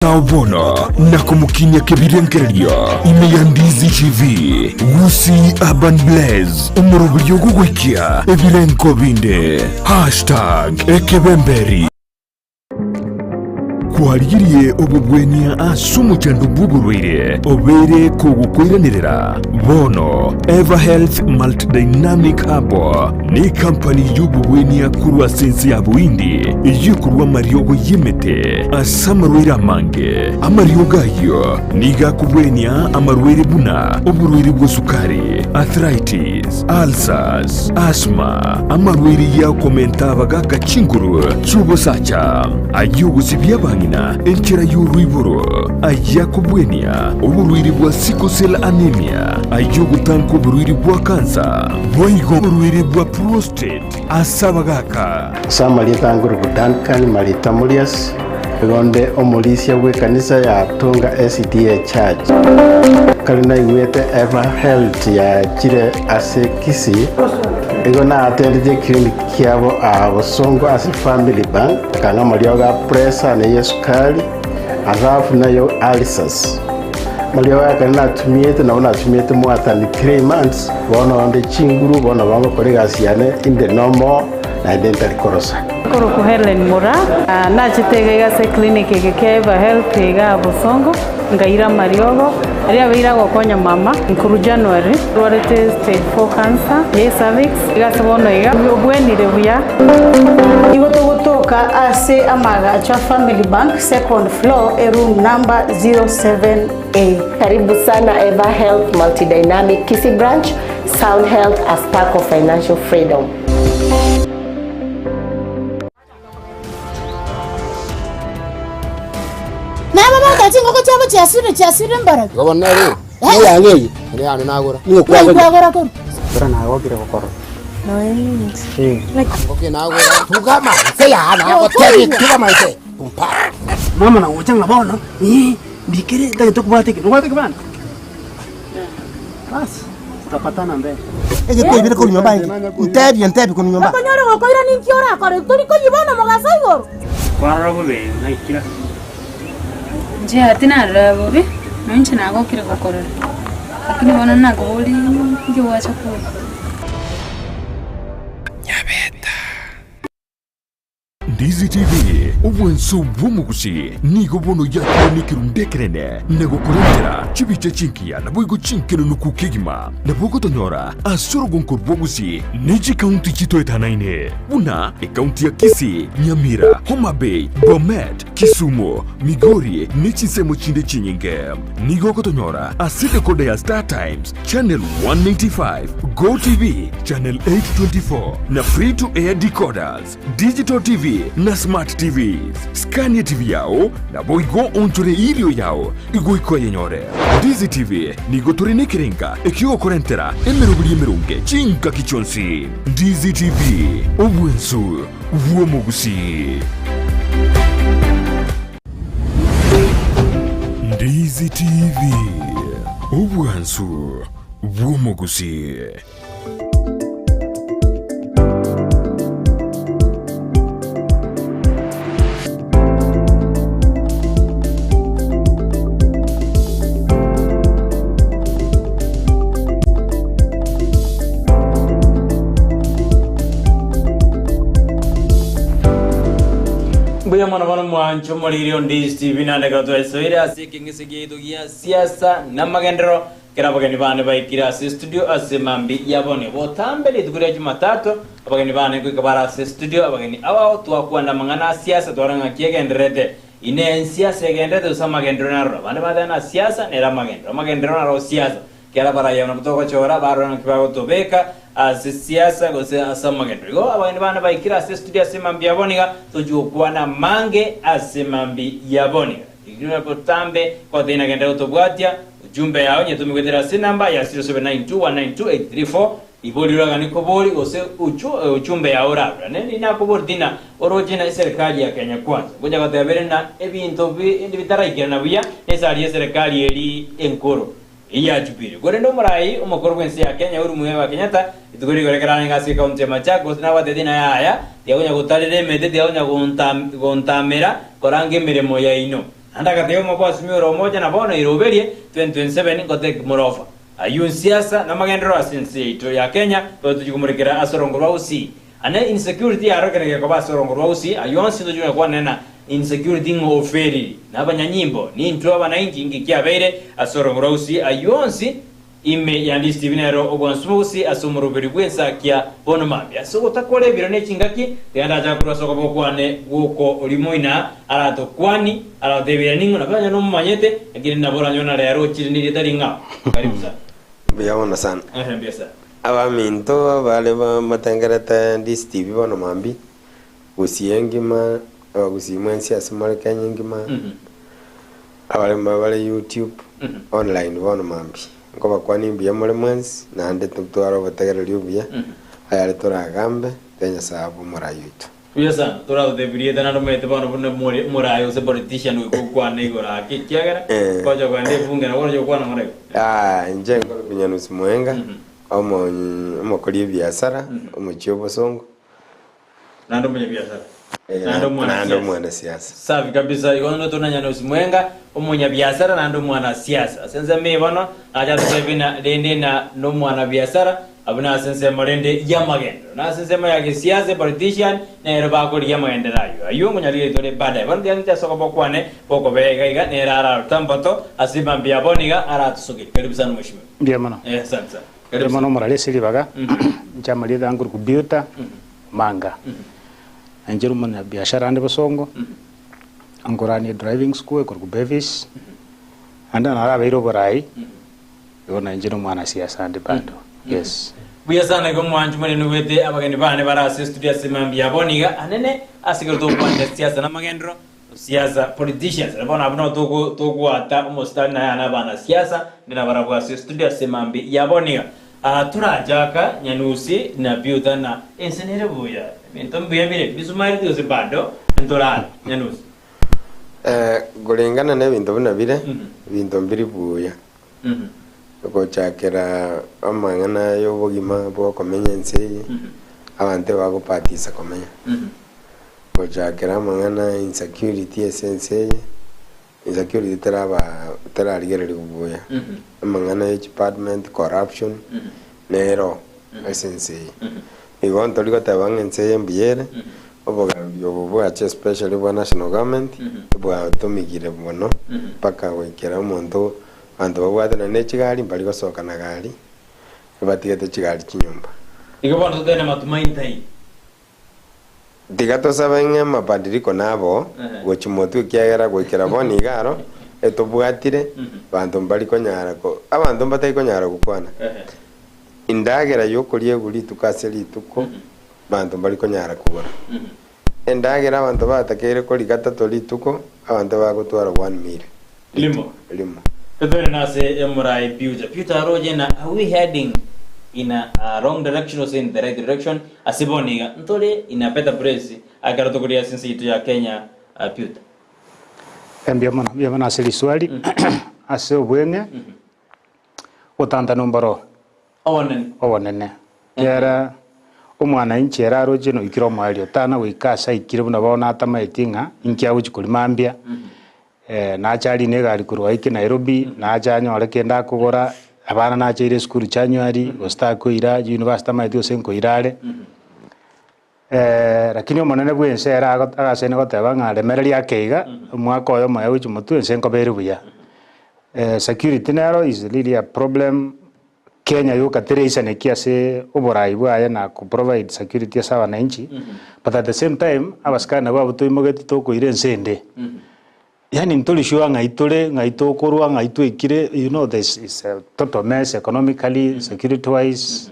Ao bono nakomokinia kebirengererio ime ya Ndizi TV, Gusii Urban Blaze, omoroberio ogogoikia ebirengo binde. Hashtag ekebemberi. Kwarigirie obobwenia ase omochando bw'oborwaire obeire kogokoiranerera? Bono Everhealth Multidynamic Herbal Necompany y'obogwenia korwa ase ense ya Bohindi eyio ekorwa amariogo y'emete ase amarwaire amange. Amariogo ayio nigo akobwenia amarwaire buna oborwaire bwa sukari, arthritis, ulcers, asthma, amarwaire y'okomenta abagaka chinguru chi'obosacha, ay'ogosibia abang'ina enchera y'oroiboro, ay'akobwenia oborwaire bwa sickle cell anemia, ay'ogotanka oborwaire bwa kansa. Boigo oborwaire bwa prostate ase abagaaka. Ase amarieta angoruku Duncan Marita Murias, nigo nde omorisia bw'ekanisa ya Tonga SDA Church. Kare naigwete Ever Health yachire ase Kisii, nigo naatendete eclinic kiabo aa Bosongo ase Family Bank, akang'a amariogo a pressure na eyesukari, alafu nayo ulcers. Amariogo aya ekero natumiete nabo natumiete mwatani 3 months, bono onde chinguru, bono bagokora egasi yane inde nomo, naende ntari korosa. Nkorokwa Hellen Moraa, nachete iga iga ase eclinic eke kia Eva Health igaa Bosongo, nkaira amariogo, aria abeire agokonya mama korwa January, arwarete stage four cancer ya cervix, iga ase bono iga obwenire buya. Nigo togotoka ase amaagacho a Family Bank, second floor, eroom number 07A. Karibu sana Eva Health Multidynamic Kisii Branch, Sound Health a spark of financial freedom. Nababaka chingoko chiabo chiasirire, chiasirire mbarabwo. Igo bono nere eye, neyange eye, ere yane nagora. Nigo Ng'ai kwagorire. kwagora korwa? Ekero nagokire gokorora. Ngoki nagora, tugama inse yaa nagotebia tugama inse, pumpa. Mama nagocha ng'a bono, ee, mbikere ntagete kobwata eke, nobwate ekebande? Bas, tutapatana mbele. Ege kwaibire korwa nyomba inki? Ntebie, ntebie korwa nyomba. Okonyora gokoira ninki orakore? Tori koyia bono omogaso igoro? Kwarora bobe ng'aikire ase. Inche tinarora bobe, nonya inche nagokire gokorora, lakini bono nakoborie inki gwacha koria. Ndizi TV, obwanso bw'omogusi, nigo bono yakire nekerundu ekenene na gokorentera chibicha chingiya naboigo chinkenenuku kegima. Nabo ogotonyora ase orogonko rw'obogusi ne chikaunti chitoetanaine buna ekaunti ya Kisii, Nyamira, Homa Bay, Bomet, Kisumu, Migori ne chinsemo chinde chinyinge. Nigo ogotonyora ase decoder ya Star Times, Channel 185, Go TV, Channel 824 na Free to Air decoders. Digital TV na Smart TVs. Skania TV yao naboigo onchore erio yao igoika oyenyore. Ndizi TV nigo tore nekerenga ekiogokorentera emeroberi emeronge chingaki chionsi. Ndizi TV, obwensu bw'omogusii. Ndizi TV, obwansu bw'omogusii. Mbuya mono bono mwancho morire onde TV naende ekero twaesoire ase ekeng'ese giaito gia siasa na amagenderero Ekero abageni baane baikire ase estudio ase mambia ya bono botambe rituko ria Jumatatu, abageni baane ngoika bare ase estudio, abageni abao twakwana amang'ana a siasa twarora ng'aki egendererete. Inee ensiasa egendererete gose amagenderero naroro? Abande bateba na siasa nere amagenderero, amagenderero naro siasa. Ekero abaraiyo nabwo togochora barora ng'aki bagotobeka ase siasa gose ase amagenderero. Igo abageni baane baikire ase estudio ase mambia ya bono iga, tochia gokwana amange ase mambia ya bono iga. Rigiria botambe goteba inagende gotobwatia ujumbe yao nyetome goetera ase enamba ya 0792192834 Ibori oraganie kobori gose ujumbe yao orarorane ninakobori tina oroche na eserikali ya Kenya Kwanza ngocha goteba ere na ebinto binde bitaraikerana buya nesari yeserikali eri enkoro Eyia Jubili. Korende omorai omokoro bw'ense ya Kenya Uhuru Muigai wa Kenyatta rituko rigoro ekero arenge ase ekaunti ya Machakos nabwatete ng'a yaya tiakonya gotarera emete tiakonya gontamera koranga emeremo yaino. Naende agatebia omobwasimi ore omocha na bono iroberie 2027 ngoteki morofa. Ayio nsiasa namagenderero ase ense yaito ya Kenya tobe tochia komorekera ase orongo rwa Gusii. Ane insecurity yarorekana gekoba ase orongo rwa Gusii ayio onsi tochia konya kwanena insecurity ng'o oferiri na abanyanyimbo nintwe abanainchi inki kiabeire ase orongo rwa Gusii ayio onsi Ime ya Ndisi TV nero obwansu bogusii ase omoroberi bw'ensakia bono mambia. Ase ogotakora ebiro ne chingaki, tiga ndachake korwa ase okoboko kwane gw'oko oria moina aratokwani, aratoteberia ning'o, nabo onye nomomanyete, lakini nabo oranyore na rero ochire nerieta ring'ao. Karibu sana. Mbuya mono sana. Ehe, mbuya sana. Abaminto bare bamotengerete Ndisi TV bono mambia, Gusii engima, abagusii mwensi ase more Kenya engima, Abare bare YouTube online bono mambia nkobakwania mbuya more mwensi naende totware obotegereri obuya ayare toragambe tiga Nyasae abe omorai oito. Buya sana, toratotebi rieta naende omanyete bono buna more omorai gose politician goika okwane igoro ake ekiagera ngocha kogenda ebunge nabo oranche gokwana ng'ora igo. Aah inche nkorokwa Nyanusi Mwenga, omo omokori ebiasara, omochie obosongo. Naende omonyabiasara. Eh, Naende omwana naende siasa. omwana siasa. Safi kabisa igo nigo tonanyana Osimwenga omonyabiasara naende omwana siasa. Ase ensemo eye bono nacha atotebie na rende na nomwana biasara abwo nase ensemo rende y'amagenderero. Nase ensemo ya gesiasa politician nero bakorigia amagenderero ayio. Ayio nkonyarigereria tore baadaye. Bono tiga nche ase okoboko kwane gokobea iga iga nere ararute mboto ase mambia ya bono iga aratosokerie. Karibu sana mheshimiwa. Mbuya mono. Eh, asante sana. Mbuya mono omorare ase ribaga, inche amarieta ange korokwa Beauta Omanga. Na inche omonyabiashara ande bosongo, nkoranie driving school ekorokwa Bevis, naende narabeire oborai, igo na inche nomwanasiasa ande bado, yes. Buya sana igo mwanchi morende bwete abageni bane bare ase estudio ase mambia ya bono iga anene ase ekero togokwanera siasa na amagenderero Siasa, politicians, na bono abwo nabo togo togwata omositari naye ane abana siasa ndi nabarabwo ase estudio ase mambia ya bono iga. Ah, torachaka Nyanusi na Beauty na ense nere buya, ebinto mbuya bire, mbisumareti gose bado ntorara Nyanusi. Eh, kulingana na ebinto buna bire, ebinto mbiri buya. Gochakera amang'ana y'obogima bw'okomenya ense eye, abanto ebagobatisa komenya. Gochakera amang'ana insecurity ase ense eye, insecurity teraba terarigererigwa buya. Amang'ana ya department, corruption, nero ase ense eye. Igo ntori goteba ng'a ense eye mbuya ere, obogambi obo bwacha especially bwa national government, bwatomigire mono mpaka goikera omonto abanto babwate nonye ne chigari mbari gosoka na gari, batigete chigari chinyomba. Igo bono totari na matumaini taiyo. Tiga tosabe ng'a amabadiliko nabo gochia motwe ekiagera goikera bono iga aro etobwatire banto mbari konyara ko abanto mbatari konyara gokwana. Endagera y'okoriegwa rituko ase rituko banto mbari konyara kogora. Endagera abanto batakeire koria gatato rituko abanto bagotwara one meal Limo. rimo. Totwere nase emorai Peter. Peter aroche na are we heading in a, a wrong direction gose in the right direction ase bono iga ntore in a better place ekero tokoria ase ense yaito ya Kenya uh, Peter. Mbuya mono, mbuya mono ase riswali, ase obweng'e, ogotantana omboro Obonene. obonene. Kiagera omwananchi ere aroche noikire omoerio, tana goika ase aikire buna bono atamaeti ng'a inki agochia koria mambia, Nache arine egari korwa aike Nairobi, nache anyore kende akogora, abana nache aire esukuru January, gose takoira university tamaeti gose nkoira are. Lakini omonene bw'ense ere ago agasaina goteba ng'a remereria ake iga, omwaka oyo omoya gochia motwe ense nkoba ere buya. Security nero is really a problem, Kenya yoka tereisaneki ase oborai bwaye na ko provide security ase abananchi, but at the same time abasikari nabwo abwo toimogeti tokoira ense ende. Yaani ntori sure ng'ai tore, ng'ai tokorwa, ng'ai twaikire, you know there is a total mess economically, security wise,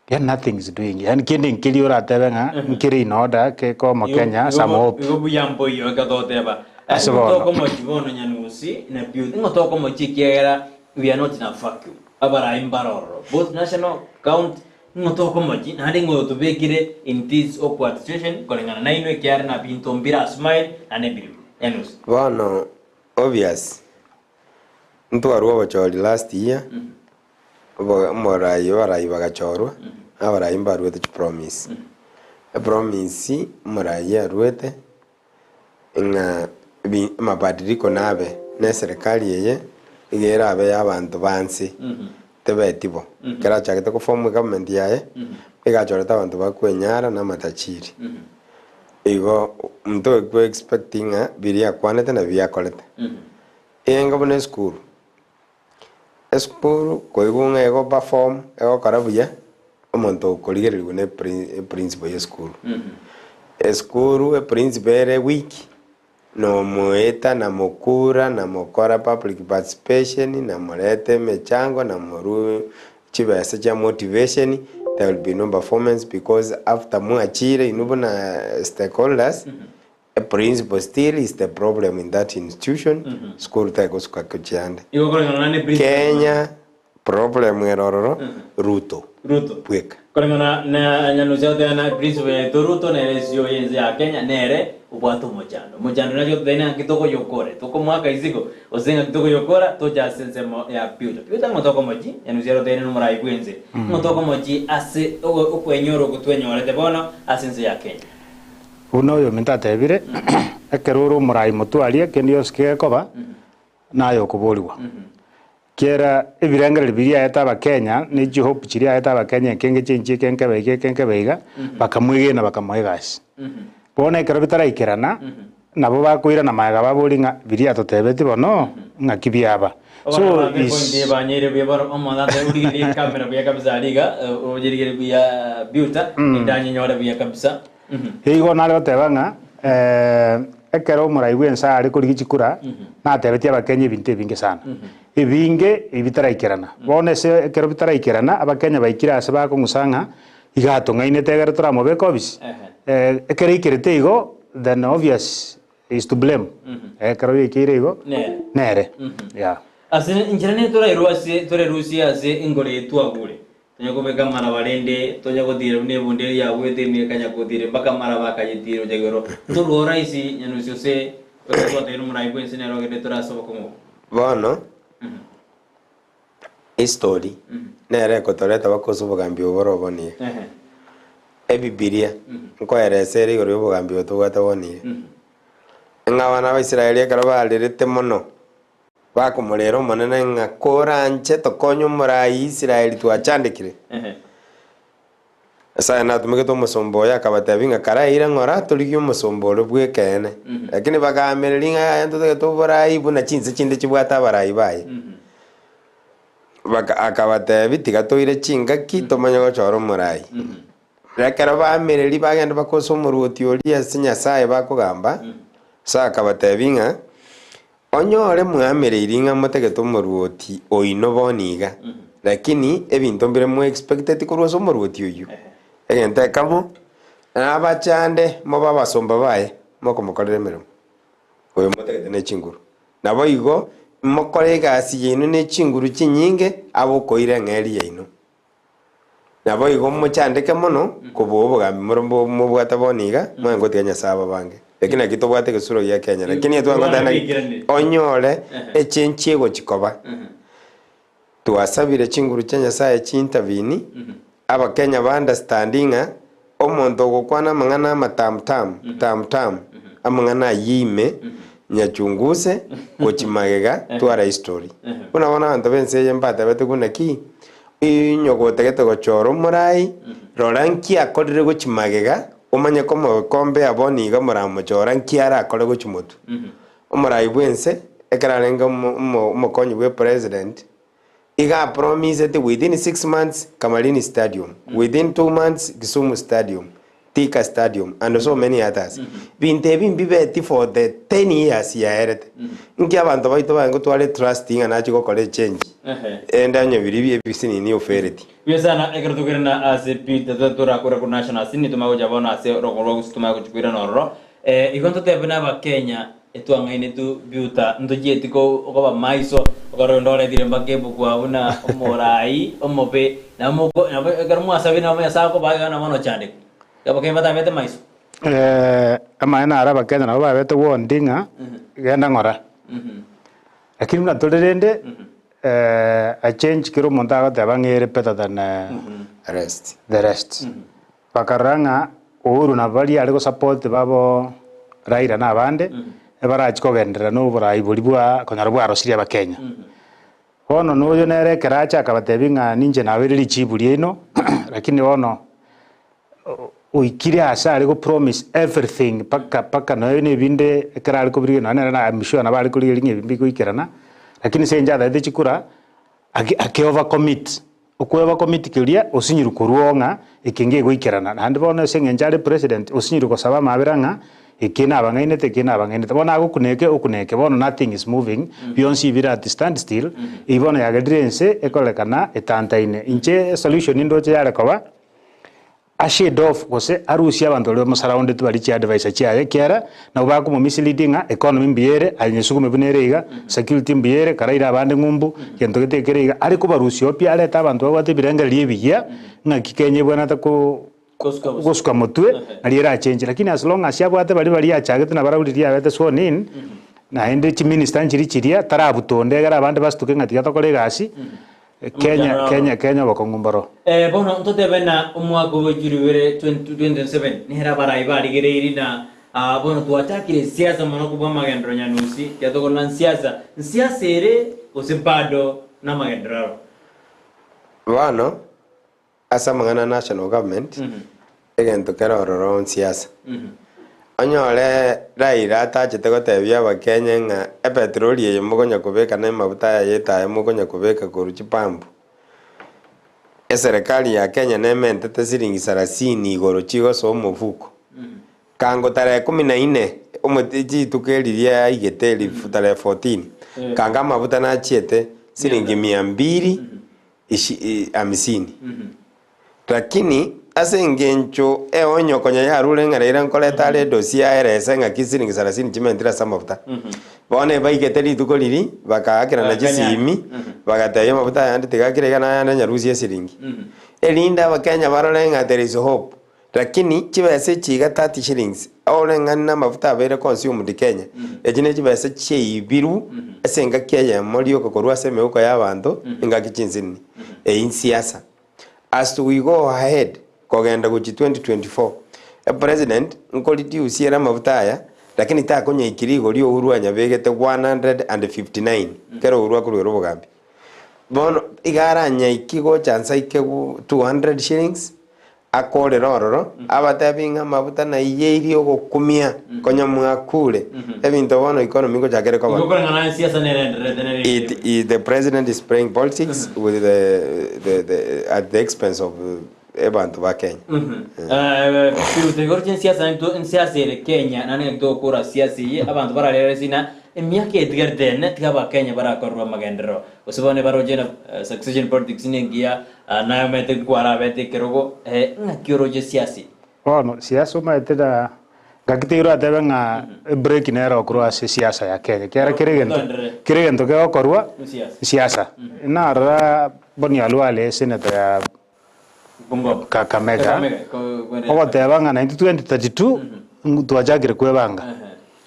yaani nothing is doing, yaani kende nkeria oratebe ng'a nkere in order keko omokenya some hope. Igo buya mboiyo ekero togoteba Ase ng'o bono. tokomochi bono Nyanusi na Beauty, ng'o tokomochi ekiagera We are not in a vacuum. Abarai mbare ororo, both national, county, ng'o tokomochi naende ng'o otobekire in this awkward situation koreng'ana nainwe ekiagera na binto mbire ase smile naende mbire buya. Enos. Bono obvious ntwarwa obochori last year, obo omorai abarai bagachorwa, abarai mbaruete chipromise. Epromise omorai aruete, ng'a. Ebi amabadiliko nabe neserekari eye iga erabe y'abanto ba nse, tebeti bo. Ekero achagete goform egovernment yaye, iga achorete abanto bakwenyara na amatachiri. Igo ntoe expect ng'a biria akwanete nabio akorete. Enga buna esukuru, esukuru koigwa ng'a ego perform egokora buya, omonto okorigereriwa ne eprinciple ya esukuru. Esukuru eprinciple ere weak, nomoeta namokura namokora public participation namoreta emechango namorua chibesa chia motivation, there will be no performance because after mwachire inwe buna stakeholders, Eprinciple still is the problem in that institution, school tegosuka gochia ande. Igo koreng'ana ne principle. Kenya problem ere ororo Ruto Ruto. bweka. Koreng'ana na Nyanusi agoteba na principle yaito Ruto nere esio y'ense ya Kenya nere obwate omochando. Omochando nache gototebia ng'aki tokoyokore, tokomoaka isiko gose ng'aki tokoyokora toche ase ensemo ya future. Future ng'o tokomochi, Nyanusi arotebie nomorai bw'ense. Ng'o tokomochi ase okwenyora oko twenyorete bono ase ense ya Kenya. Buna oyominto atebire, ekero ore omorai motwarie kende gionsi kegekoba, naye okoborigwa. Kiera ebirengererio biria aete abakenya, ne chihope chiria aete abakenya ekenge chenchie eke nkebe iga eke nkebe iga, bakamwegena bakamoa egasi. Bono ekero bitaraikerana, nabo bakoirana magega baborie ng'a biria atotebetie bono, ng'aki biaba. So Abana bange is point ebanyeire buya bono omonto ate origererie ekamera buya kabisa aria iga oyerigererie buya buta endanyenyore buya kabisa. Igo nare goteba ng'a ekero omorai bw'ense are korigia chikura, natebetie Abakenya ebinto ebinge sana, ebinge ebitaraikerana. Bono ase ekero bitaraikerana, Abakenya baikire ase bakong'usa ng'a iga atong'ainete ekero toramobeke obisi, ekero aikerete igo then obvious is to blame, ekero yaikeire igo Nere. nere, yeah. Ase enchera nere torairwe ase torerusie ase engoro eye twagure, Tonya kobeka amaraba rende, tonya gotiira buna ebunda eria yagwete ime ekanya gotiira mpaka amaraba akayetiira gocha igoro. Ntorue oraisi nyanusi ose oyo twateire omorai bw'ense nere ogende tore ase obokong'u obo. Bono history nere ekotoreta mpaka ase obogambi obo bore obo niga. Ebibilia nkoeresa ere igoro ya obogambi obo tobwate bono iga. Ng'a abana ba Israeli ekero barerete mono. Bakomorera Omonene ng'a koranche tokonye omorai Israeli twachandekire. Nyasae natumegete omosomba oye akabatebia ng'a karaire ng'ora torigie omosomba ore bw'ekeene. Lakini bagaamereria ng'a yaya ntotagete oborai buna chinse chinde chibwate abarai baye. Baka akabatebia tiga toire chingaki tomanye gochora omorai. Ekero baamereria bagenda bakosa omoruoti oria ase Nyasae bakogamba, Nyasae akabatebia ng'a Onyore mwamereirie ng'a motagete omoruoti oino bono iga, lakini ebinto mbire mwe expecteti korwa ase omoruoti oyio. Egento ekemo, nabachande mobe abasomba baye, mokomokorera emeremo, oyo motagete ne chinguru. Naboigo mokore egasi yaino ne chinguru chinyinge, abe okoira eng'eria yaino. Naboigo mochandeke mono kobua obogambi more mobwate bono iga, mwanye gotiga Nyasae ababange. Lakini naki tobwate egesuro gia Kenya, lakini etwangoteba naki onyore echenchi egochi koba. Twasabire chinguru chia Nyasae chi intervene, abakenya ba understand ng'a omonto ogokwana amang'ana amatamutamu tamutamu, amang'ana ayio ime, nyachunguse gochi magega twara history. Buna bono abanto b'ense eye mbatebete buna ki, Inwe gotagete gochora omorai, rora nki akorire gochia magega, omanye komokombea bono iga moramochora nki arakore gochia motwe. Omorai bw'ense, ekero arenge omo- omo- omokonyi bwe president, iga apromisete within 6 months Kamarini Stadium, within 2 months Kisumu Stadium, Thika Stadium and so many others. Binto ebi mbibeti for the 10 years yaerete. Nki abanto baito baye ngotwara etrust ng'a nachi gokora echange ende onye biria ebisinini ofereti. Buya sana ekero tokoirana ase pi torakore korwa national assembly tomanye gocha bono ase orogoro rwa gusii tomanye gochi koirana ororo. Igo ntotebe na abakenya etwang'ainetwe biuta ntochieti koba maiso ekero onde oretire mpaka ebuku abwo buna omorai omobe nabo moko nabo ekero mwasabire nabo Nyasae akobaa iga nabo nochandeka. Abakenya batabete maiso. Amaene aro abakenya nabo babete warned ng'a genda ng'ora. Lakini buna tore rende a change kera omonto agoteba ng'a ere better than Rest. the rest. Bakarora ng'a Uhuru na baria are gosupport babo Raila na abande. Ebarachie kogenderera na oborai boria bwa konyora bwarosirie abakenya. Bono noyo nere ekero acha akabatebia ng'a ninche nabeire richibu riaino, lakini bono oikire ase are go promise everything mpaka mpaka nonya na ebinde ekero are kobirigereria nonya nere I'm sure nabo are korigereria ng'a ebi mbigoikerana, lakini ase eng'encho atagete chikura, ake ake over commit. Okoeba commit keria osinyirwe korwa oo ng'a eke ngegoikerana. Naende bono ase eng'encho are president osinyirwe gosaba amabera ng'a eke nabang'ainete eke nabang'ainete. Bono agokuna eke okuna eke bono nothing is moving bionsi bire at stand still eyio bono yagerire ense ekorekana etantaine. Inche esolution ndoche yare koba. Ashade off gose arusie abanto baria bamosurroundeti baria chiadvisor chiaye ekiagera nabo bakomomislead ng'a economy mbuya ere aye nyesugume buna ere iga, security mbuya ere karaire abande ng'umbu, gento gete kere iga, are kobarusia oo pi arete abanto babwate ebirengererio ebiya ng'aki Kenya ebwenerete ko gosuka motwe nario erachenche. Lakini as long as abwate baria baria achagete nabarabwo riria abete sworn in, naende chiminister nchiria chiria tarabuta onde egere abande basutuke ng'a tiga tokore egasi. Kenya, Kenya, Kenya obokong'u mboro. Eh, bono ntotebe na omwaka obo echuru ibere 2027 nere abarai barigereiri na ah, bono twachakire siasa mono kobua amagenderero nyanusi tiatokora nsiasa nsiasa ere gose bado namagenderero aro. Bono ase amang'ana a national government, egento kere ororo nsiasa. Onyore Raila atachete gotebia abakenya ng'a epetroli eye mokonya kobeka na emafuta aya ya etaya mokonya kobeka korwa chipampu, eserekari ya Kenya nementete siringi sarasini igoro chigosoa omofuko. Kango tarehe kumi na ine omotienyi rituko eri riaigete rifu tarehe 14, kango amafuta nachiete siringi mia mbili ishi hamsini. Lakini ase engencho eonyo konya yarure ng'a Raila nkoreta are edosi yaerese ng'aki siringi sarasini chimentire ase amafuta. Bono ebaigete rituko riria bakaakerana chisimi bagatebia amafuta ayande tiga akire iga na ayande nyarusie esiringi. Erinde abakenya barore ng'a there is hope. Lakini chibesa echi iga 30 shillings oreng'ani na amafuta abeire consumed Kenya, echi ne chibesa chiaibiru ase engaki eyemo rioka korwa ase emeuko ya abanto engaki chinsinini. Eyio nsiasa. As we go ahead kogenda gochia 2024, epresident nko reduce ere amafuta aya lakini takonyaiki rigori Uhuru anyabegete 159 kero Uhuru akoruera obogambi. Bono iga aranyaiki gocha nsa ike 200 shillings Akorera ororo, abatebi ng'a amafuta naiyeirie ogokumia, konya mwakure. Ebinto bono economy ngochakere koba. Igo koreng'ana na siasa nerendererete nere It, i, the president is playing politics with the, the, the, at the expense of abanto ba Kenya. Piruta igoro chinsiasa nto nsiasa ere Kenya nane ng'aki togokora siasa eye abanto bararere sina emiaka etigarete ene tiga abakenya barakorerwe amagenderero gose bono ebaroche na succession politics nengiya Naye omanyete nkwarabete ekerogo, ee, ng'aki oroche siasi? Bono siasa omanyete na ngaki teiro atebe ng'a ebreak nere okorwa ase siasa ya Kenya ekiagera kera egento kera egento kegokorwa siasa. Narora Boni Khalwale esenator ya Kakamega ogoteba ng'a naintwe 2032 twachakire kwebanga.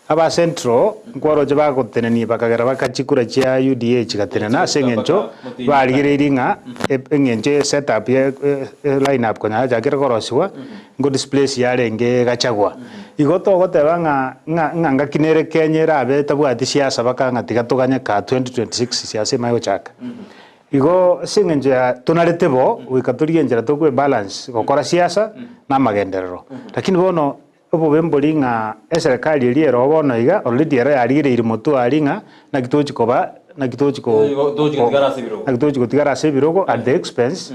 Aba Central nkwaroche bagotenenia bakagera baka chikura chia UDA chigatenena ase eng'encho barigereirie ng'a eng'encho ye set up ye line up konya yachakire korosigwa ngo displace yarenge Gachagua. Igo togoteba ng'a ng'a ngaki nere Kenya erabe etabwati siasa baka ng'a tiga toganye ka 2026 siasa emanye gochaka. Igo ase eng'encho ya tonarete bo goika torigie enchera tokwe balance gokora siasa na amagenderero. Lakini bono Obobe mbori ng'a eserekari eria ere oo bono iga already ero yarigereiri motwe aria ng'a naki tochi koba naki tochi ko naki tochi gotigara ase ebirogo at the expense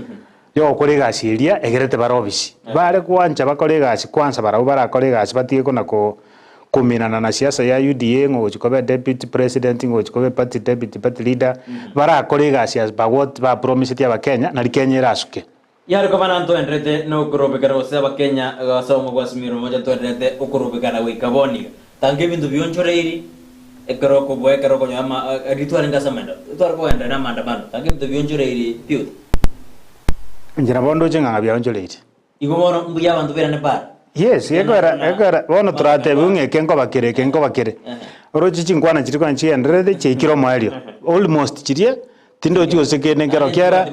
yogokora egasi eria egerete bare obisi. Bare gwancha bakore egasi kwansa barabwo barakore egasi batige kona ko kominana na siasa ya UDA ng'a ogochi koba deputy president ng'a ogochi koba party deputy party leader barakore egasi as per what ba promiseti abakenya nari Kenya erasuke. Yare koba nantoenderete nokorobekana gose abakenya gasoma gwasimire omocha ntoenderete okorobekana goika bono iga. Tanga ebinto bionchoreiri ekero okobua ekero okonyora ama riria twarenge ase amaendero tware kogenderera na amaandamano tanga ebinto bionchoreiri pi. Inche nabo ndoche ng'a bionchoreiri. Igo bono mbuya abanto bairane para. Yes, gekogera gekogera bono toratebiwe ng'a eke nkoba kere eke nkoba kere. Oroche chinkwana chiria konya chigendererete chiaikire omoerio, almost chiria tindochi gose kende nkero kiara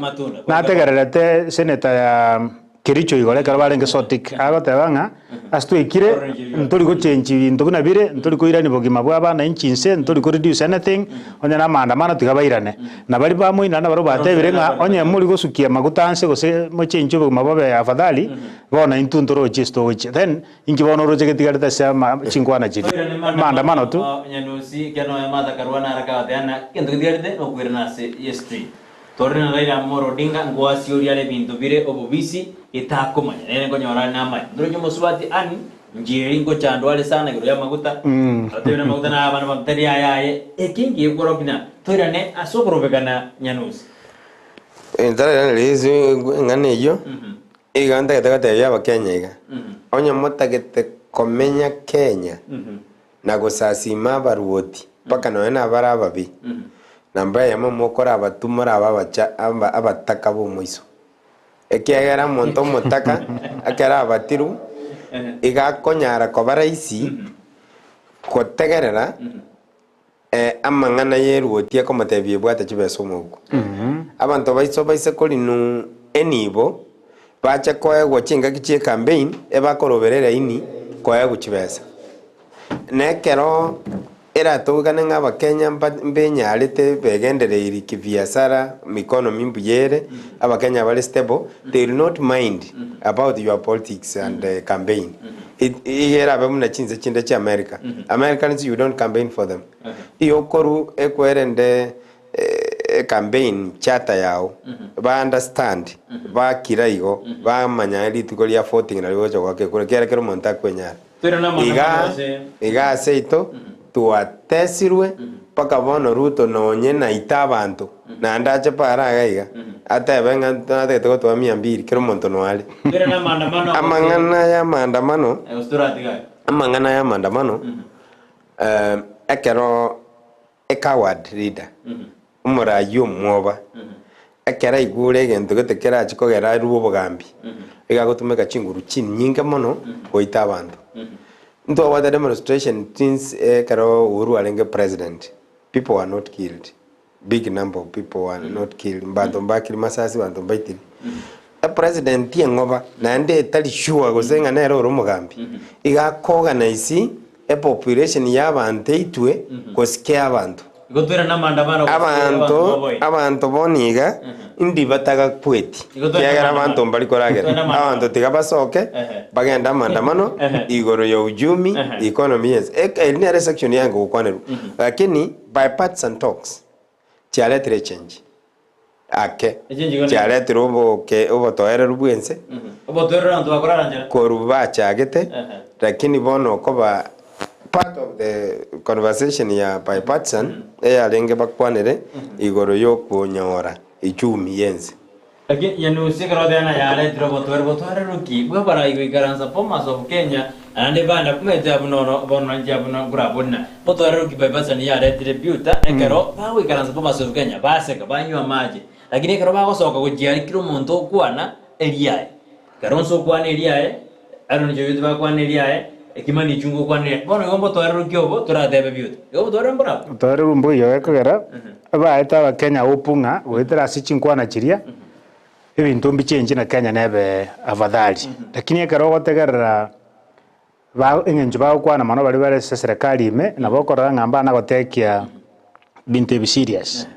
nategererete senator ya. Kericho igoro ekero barenge Sotik, agoteba ng'a ase twaikire ntori gochenchi binto buna bire, ntori koirania bogima bwa abana inchi inse, ntori ko reduce anything, onye na amaandamano tiga bairane. Na baria bamoinana nabarabwo batebire ng'a onye mori gosukia maguta anse gose mochenchie obogima bobe afadhali, bono intwe ntorochie ase togochia. Then inki bono oroche getigarete ase ama chinkwana chiria? Maandamano tu. Nyanusi, ekero nonya Martha Karua nare akabatebia ng'a egento getigarete nokoirana ase history. Tore na Raila Amolo Odinga ngoasioria are ebinto bire obobisi etakomanya nere nkonyora are namaya. Ndoroche omosubati Ann Njieri ngochandwa are sana igoro y'amaguta abatebire amaguta naye abana bamotebia yaya aye eke ngekworokia na toirane ase okorobekana Nyanusi. Ntarairaneri ase eng'ana eyio, iga ntagete gotebia abakenya iga, onye motagete komenya Kenya, na gosasiima abaruoti, mpaka nonya nabare ababe, namba eyemo mokore abatwo morabe abacha aba abataka b'omoiso. Ekiagera omonto omotaka ekero abatirwe, iga akonyara koba rahisi gotegerera amang'ana y'eruoti akomotebia ebwate chibesa omouko. Abanto baiso baise korinuu enibo, bache koegwa chingaki chi'ecampaign, ebakorobera eraini koegwa chibesa. Na ekero eratogekane ng'a abakenya mba- mbenyarete begendereiri kibiasara, economy mbuya ere, abakenya bare stable, they will not mind about your politics and campaign. It- iga erabe buna chinse chinde chia America. Americans you don't campaign for them. Igo okorwa ekwerende ecampaign charter yao, ba understand, bakira igo, bamanya rituko ria voting nario ogocha goaka ekura, ekiagera kera omonto akwenyara. Iga iga ase aito twatesirwe mpaka bono Ruto nonye naite abanto naende ache para iga iga atebe ng'a natagete gotoa mia mbiri kera omonto noare. Amang'ana ya maandamano amang'ana ya maandamano ekero A coward leader, omoraai omwoba, ekero aigure egento gete kerache kogera arue obogambi, iga agotumeka chinguru chinyinge mono goita abanto. Ntwabwate demonstration since ekero Uhuru arenge president, people were not killed, big number of people were not killed, mbanto mbakire masasi banto mbaitire. Epresident eng'oba naende etari sure gose ng'a nere ore omogambi, iga ako organise epopulation ya abanto eitwe gosike abanto. Igo toirane amaandamano gose abanto Abanto baboe. abanto bono iga indi batagakweti Igo toende kiagera maandamano. abanto mbari koragera. Toende maandamano. Abanto tiga basoke Ehe. bagende amaandamano Ehe. igoro ya uchumi, Ehe. economy yes. Ek eri nere section yange gokwanerwa. Lakini bipartisan talks chiaretire echange. Ake, chiaretire oboke obotoereru bw'ense, korwa bachagete, lakini bono okoba part of the conversation ya bipartisan eyarenge bakwanere igoro y'okonyora echumi y'ense. Lakini Nyanusi ekero oteba ng'a yaretire obotoereru, botoereru ki? Bw'abarai goikaransa Bomas of Kenya, naende bande bamanyete abwo nono bono inche abwo nkorabori ng'a botoereru ki bipartisan yaretire biuta ekero bagoikaransa Bomas of Kenya baseka banywa amache, lakini ekero bagosoka gochia aria kera omonto okwana eriaye. Ekero onsi okwana eriaye, Aaron Cheruiyot bakwana eriaye, Kimani Ichung'wa okwana eriaye. Bono igo mbotoereru ki obo toratebe biuta? Igo obotoereru mborabwo? Obotoereru mboiyo gekogera baete abakenya hope ng'a goetera ase chinkwana chiria ebinto mbichenchie na Kenya nebe afadhali. Lakini ekero ogotegerera ba eng'encho bagokwana mono baria bare ase eserekari ime nabo okorora ng'a mbana gotekia binto ebi serious.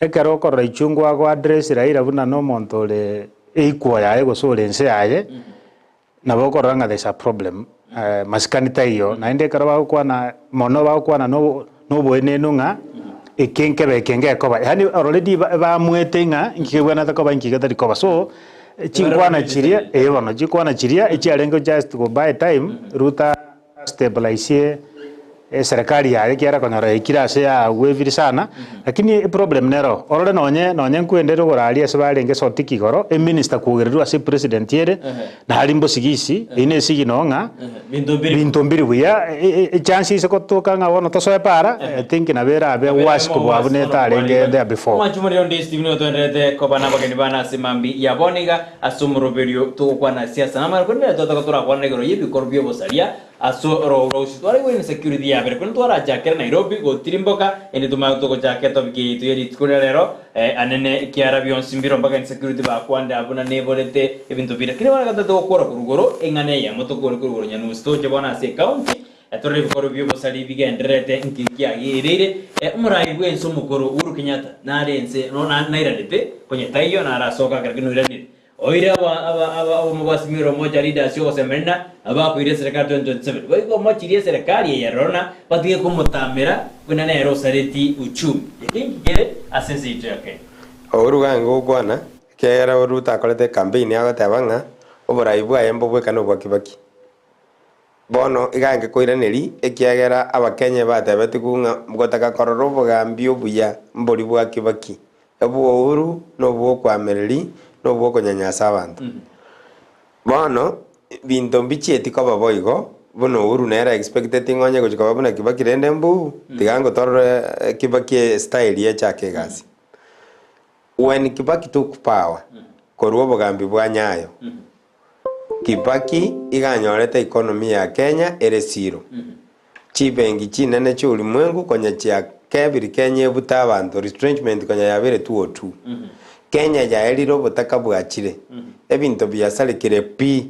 Ekero okorora Ichung'wa ago address Raila buna na omonto ore equal yaye gose ore inse yaye, nabo okorora ng'a there is a problem, masikani taiyo. Naende ekero bagokwana mono bagokwana na oboenenu ng'a eke nkebe eke ngekoba, yaani already baamuete ng'a inki kebwenerete koba inki getari koba. So, chinkwana chiria eh bono, chinkwana chiria echiarenge just go buy time, Ruto astabilisie eserekari yaye ekiagera konyora yaikire ase yagwevire sana, lakini eproblem nero, orore nonye nonye nkwendere oboraria ase barenge sotiki igoro, eminister kwogererwa ase epresident ere, nari mbosigisi, eyio ne esignal ng'a binto mbiri buya, echance ase gotoka ng'a bono tosoe para, I think nabo erabe worse kobua buna etarenge there before. Omwanchi omorero onde Stephen nigo twenderete koba nabageni bane ase mambia ya bono iga ase omoroberio togokwana siasa. Namara korende twataka torakwane igoro y'ebikorwa bi'obosaria. Ase orogo rwa gusii twaraigwe insecurity yabere korende twarachakere Nairobi gotirimboka ende tomanye togochaka etopic yaito ye rituko ria rero anene ekiara bionsi mbiro mpaka insecurity bakwande abwo na neborete ebinto bire kere bono egento togokora korwa igoro eng'ana eyemo tokore korwa igoro nyanusi toche bono ase ecounty torore ebikorwa bia obosari bigendererete nki kiagereire omorai bwense omokoro Uhuru Kenyatta nare ense nairanete konya taiyo narasoka ekero kende oiranire Oire abamobasimire omocha leaders ogosemerina abakoira eserekari 2027 boigo omochirie eserekari eye roro na batige komotamera buna nere osareti uchumi. Eke inki kere ase ense yaito ya Kenya? Uhuru gaki gokwana, ekiagera Ruto akorete ecampaign agoteba ng'a oborai bwaye mbobwekane obwa Kibaki. Bono iga ngekoiraneria, ekiagera Abakenya batebetigwe ng'a gotaka korora obogambi obuya mbori bwa Kibaki, obw'Ohuru na obw'okoamereria na obw'okonyanyasa abanto. Bono binto mbichieti koba boigo, buna Uhuru nere expecteti ng'a onye gochia koba buna Kibaki rende mbuu, tiga ngotorore Kibaki style echake egasi. When Kibaki took power, korwa obogambi bwa Nyayo, Kibaki iga anyorete economy ya Kenya ere zero. Chibenki chinene chia ulimwengu konya chiakebiri Kenya ebute abanto, retrenchment konya yabeire 202. Kenya yaerire obotaka bwachire, ebinto biasarekire pi,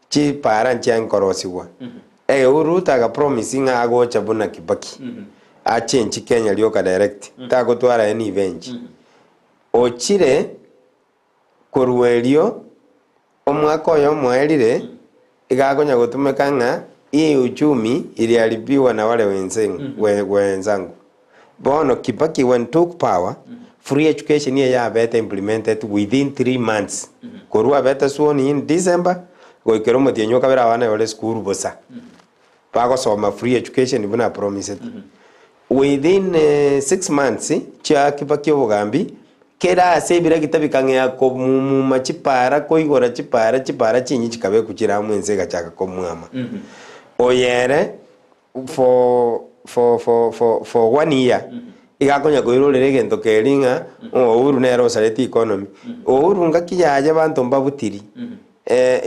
chipara nchiankorosigwa. Eeh Ruto aga promise ng'a agocha buna Kibaki, achenchi Kenya rioka direct, tagotwara any bench. Ochire Korwa erio omwaka oyomo oerire, iga akonya gotumeka ng'a hii uchumi iliaribiwa na wale wenzangu. Bono Kibaki when took power, free education eye yabete implemented within 3 months. Korwa abete sworn in December, goikera omotienyi o kabere abana bare esukuru bosa. Bagosoma free education buna apromisete. Within 6 months chia Kibaki obogambi, Kera ase ebiragita bikang'ea komumuma chipara, koigora chipara, chipara chinyi chikabekwa chire amo ense egachaka komwama. Oyo ere for for for for for one year iga akonya koirorera egento keria ng'a Uhuru nere osareti economy. Uhuru ngaki yaye banto mbabutiri.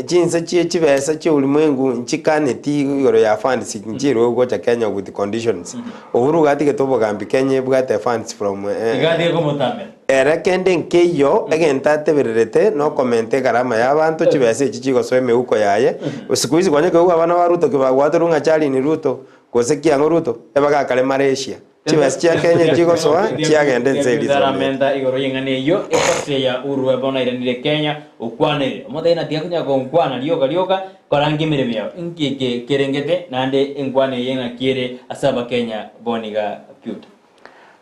Chinse chie chibesa chia ulimwengu nchikaneti igoro ya funds nchirwe gocha Kenya with conditions. Uhuru iga atigete obogambi Kenya ebwate funds from Iga atige komotamera. Ere kende nkeiyo egento atebererete nokomenta egarama y'abanto chibesa echi chigosoa emeuko yaye. Siku hizi konya keigwa abana ba Ruto kibagwaterwa ng'a Charlene Ruto gose kiang'o Ruto ebagakare Malaysia. Chibesa chia Kenya chigosoa chiagenda ense eria Israeli. Taramenta igoro y'eng'ana eyio ekoseya urwe bono airanire Kenya okwanire omotebi na tiga konya gonkwana rioka rioka koranga emeremo yao inki eke kerengete naende enkwana eye ng'aki ere ase abakenya bono iga Peter.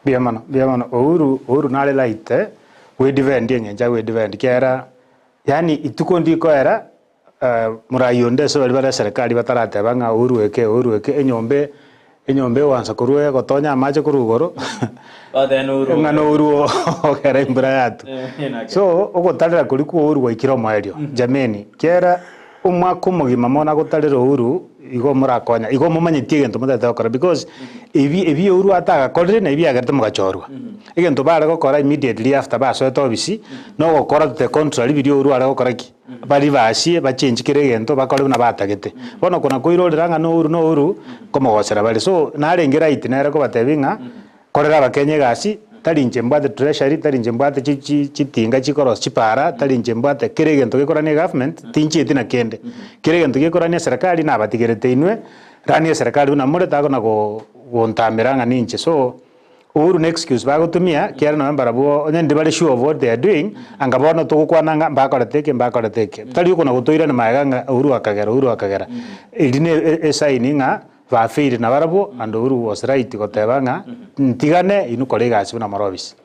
Mbuya mono, mbuya mono. Uhuru, Uhuru nare right gwedefend eng'encho agwedefend kiagera yaani ituko ndikoera Morai onde ase baria bare eserekari batarateba ng'a Uhuru eke, Uhuru eke, enyomba enyomba egwansa korwa egotonya amache korwa igoro, ng'a na Uhuru ogera embura yatwa. So, ogotarera koria kwa Uhuru gwaikire omoerio. Jameni, kera omwaka omogima mono agotarera Uhuru, igo morakonya, igo momanyeti egento motagete gokora because ebi ebi Uhuru atagakorire na ebi agerete mogachorwa. Egento bare gokora immediately after basoete ofisi, nogokora to the contrary biria Uhuru are gokora ki? Baribasie, bachenchi kera egento, bakore buna batagete. Bono oko nakoirorera ng'a nouru nouru, nkomogosera bare. So, narenge right nere kobatebia ng'a, korera abakenya egasi, tari inche mbwate treasury, tari inche mbwate chi chi chitinga chikorosia chipara, tari inche mbwate kera egento gekorania egovernment, tinchieti na kende. Kera egento gekorania eserekari nabatigerete inwe, rania eserekari buna more takona go gontamera ng'a ninche. So, Uhuru ne excuse bagotumia kiagera nonya mbarabwo onye ndibare sure of what they are doing anga bono togokwana ng'a mbakorete eke mbakorete eke. Tari okona gotoirana magega ng'a Uhuru akagera Uhuru akagera. Eri ne esign ng'a ba failed nabarabwo and Uhuru was right goteba ng'a ntigane inwe kora egasi buna more obisi.